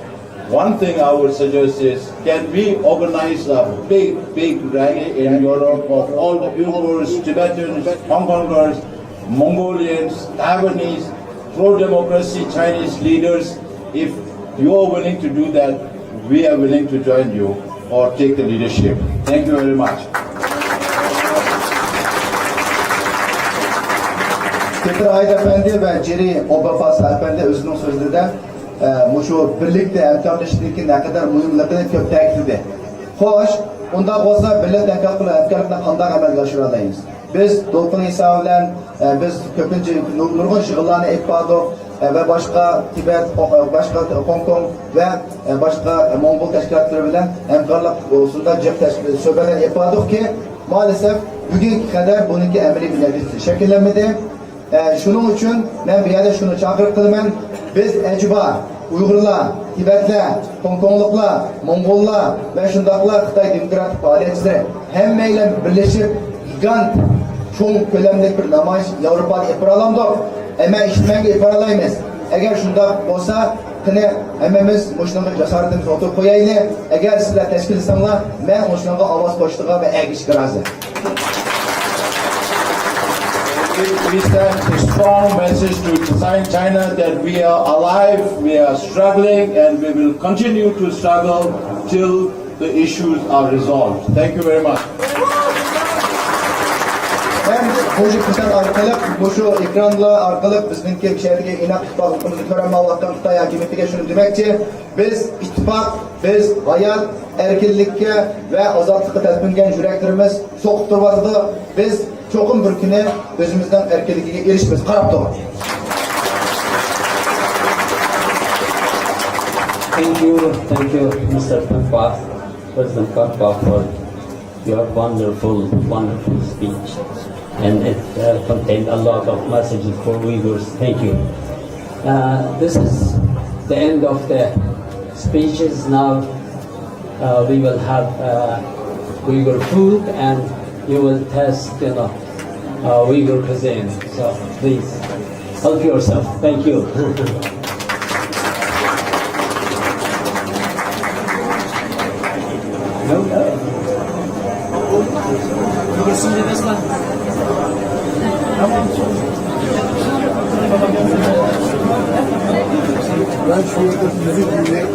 one thing I would suggest is, can we organize a big, big rally in Europe of all the Uyghurs, Tibetans, Hong Kongers, Mongolians, Taiwanese, pro-democracy Chinese leaders? If you are willing to do that, we are willing to join you or take the leadership. Thank you very much. پېتېر ھايد ئەپەندى ۋە جېررى ئوبافاس ئەپەندى ئۆزىنىڭ سۆزلىرىدە، ئە، مۇشۇ بىرلىكتە ھەمكارلىشىشنىڭكى نەقەدەر مۇھىملىقىنى كۆپ تەكىتلىدى. خوش، ئۇنداق بولسا بىرلىكتە ھەمكارلىق-، ھەمكارلىقنى قانداق ئەمەلگە ئاشۇرالايمىز؟ بىز دولقۇن ھېسابى بىلەن، ئە، بىز كۆپىنچە نۇر-، نۇرغۇن يىغىنلارنى ئېلىپ باردۇق، ئە، ۋە باشقا تىبەت، خو-، ئە، باشقا خوڭكوڭ ۋە، ئە، باشقا موڭغۇل تەشكىلاتلىرى بىلەن ھەمكارلىق ئۇسۇلىدا جىق تەش-، سۆھبەتلەرنى ئېلىپ باردۇقكى، مائەلەسەف بۈگۈنگە قەدەر بۇنىڭكى ئەمەلىي بىر نەتىجىسى شەكىللەنمىدى. ئە، شۇنىڭ ئۈچۈن مەن بۇ يەردە شۇنى چاقىرىق قىلىمەن، بىز ئەجەبا ئۇيغۇرلار، تىبەتلەر، خوڭكوڭلۇقلار، موڭغۇللار ۋە شۇنداقلا خىتاي دېموكراتىك پائالىيەتچىلىرى ھەممەيلەن بىرلىشىپ گىگانت، چوڭ كۆلەملىك بىر نامايىش ياۋروپاغا ئېلىپ بارالامدۇق؟ ئەمما ئىشتىمەنگە ئېلىپ بارالايمىز. ئەگەر شۇنداق بولسا، قېنى، ھەممىمىز مۇشۇنىڭغا جاسارىتىمىزنى ئوتتۇرىغا قويايلى. ئەگەر سىلەر تەشكىللىسەڭلار، مەن مۇشۇنىڭغا ئاۋاز قوشۇشقا ۋە ئەگىشىشكە رازى. We send a strong message to China that we are alive, we are struggling, and we will continue to struggle till the issues are resolved. Thank you very much. مۇشۇ پۇرسەت ئارقىلىق، مۇشۇ ئېكرانلار ئارقىلىق بىزنىڭكى بۇ يەردىكى ئىناق ئىتتىپاقلىقىمىزنى كۆرەلمەيۋاتقان خىتاي ھاكىمىيىتىگە شۇنى دېمەكچى، بىز ئىتتىپاق، بىز ھايات، ئەركىنلىككە ۋە ئازادلىققا تەلپۈنگەن يۈرەكلىرىمىز سوقۇپ تۇرۇۋاتىدۇ. بىز چوقۇم بىر كۈنى ئۆزىمىزنىڭ ئەركىنلىكىگە ئېرىشىمىز. قاراپ تۇرۇڭ. Thank you, thank you, Mister Pogba, President Pogba, for your wonderful, wonderful speech. And it uh, contained a lot of messages for Uyghurs. Thank you. Uh, this is the end of the speeches. Now uh, we will have uh, Uyghur food and you will test, you know, uh, Uyghur cuisine. So please help yourself. Thank you. Ben şu anda müzik dinleyen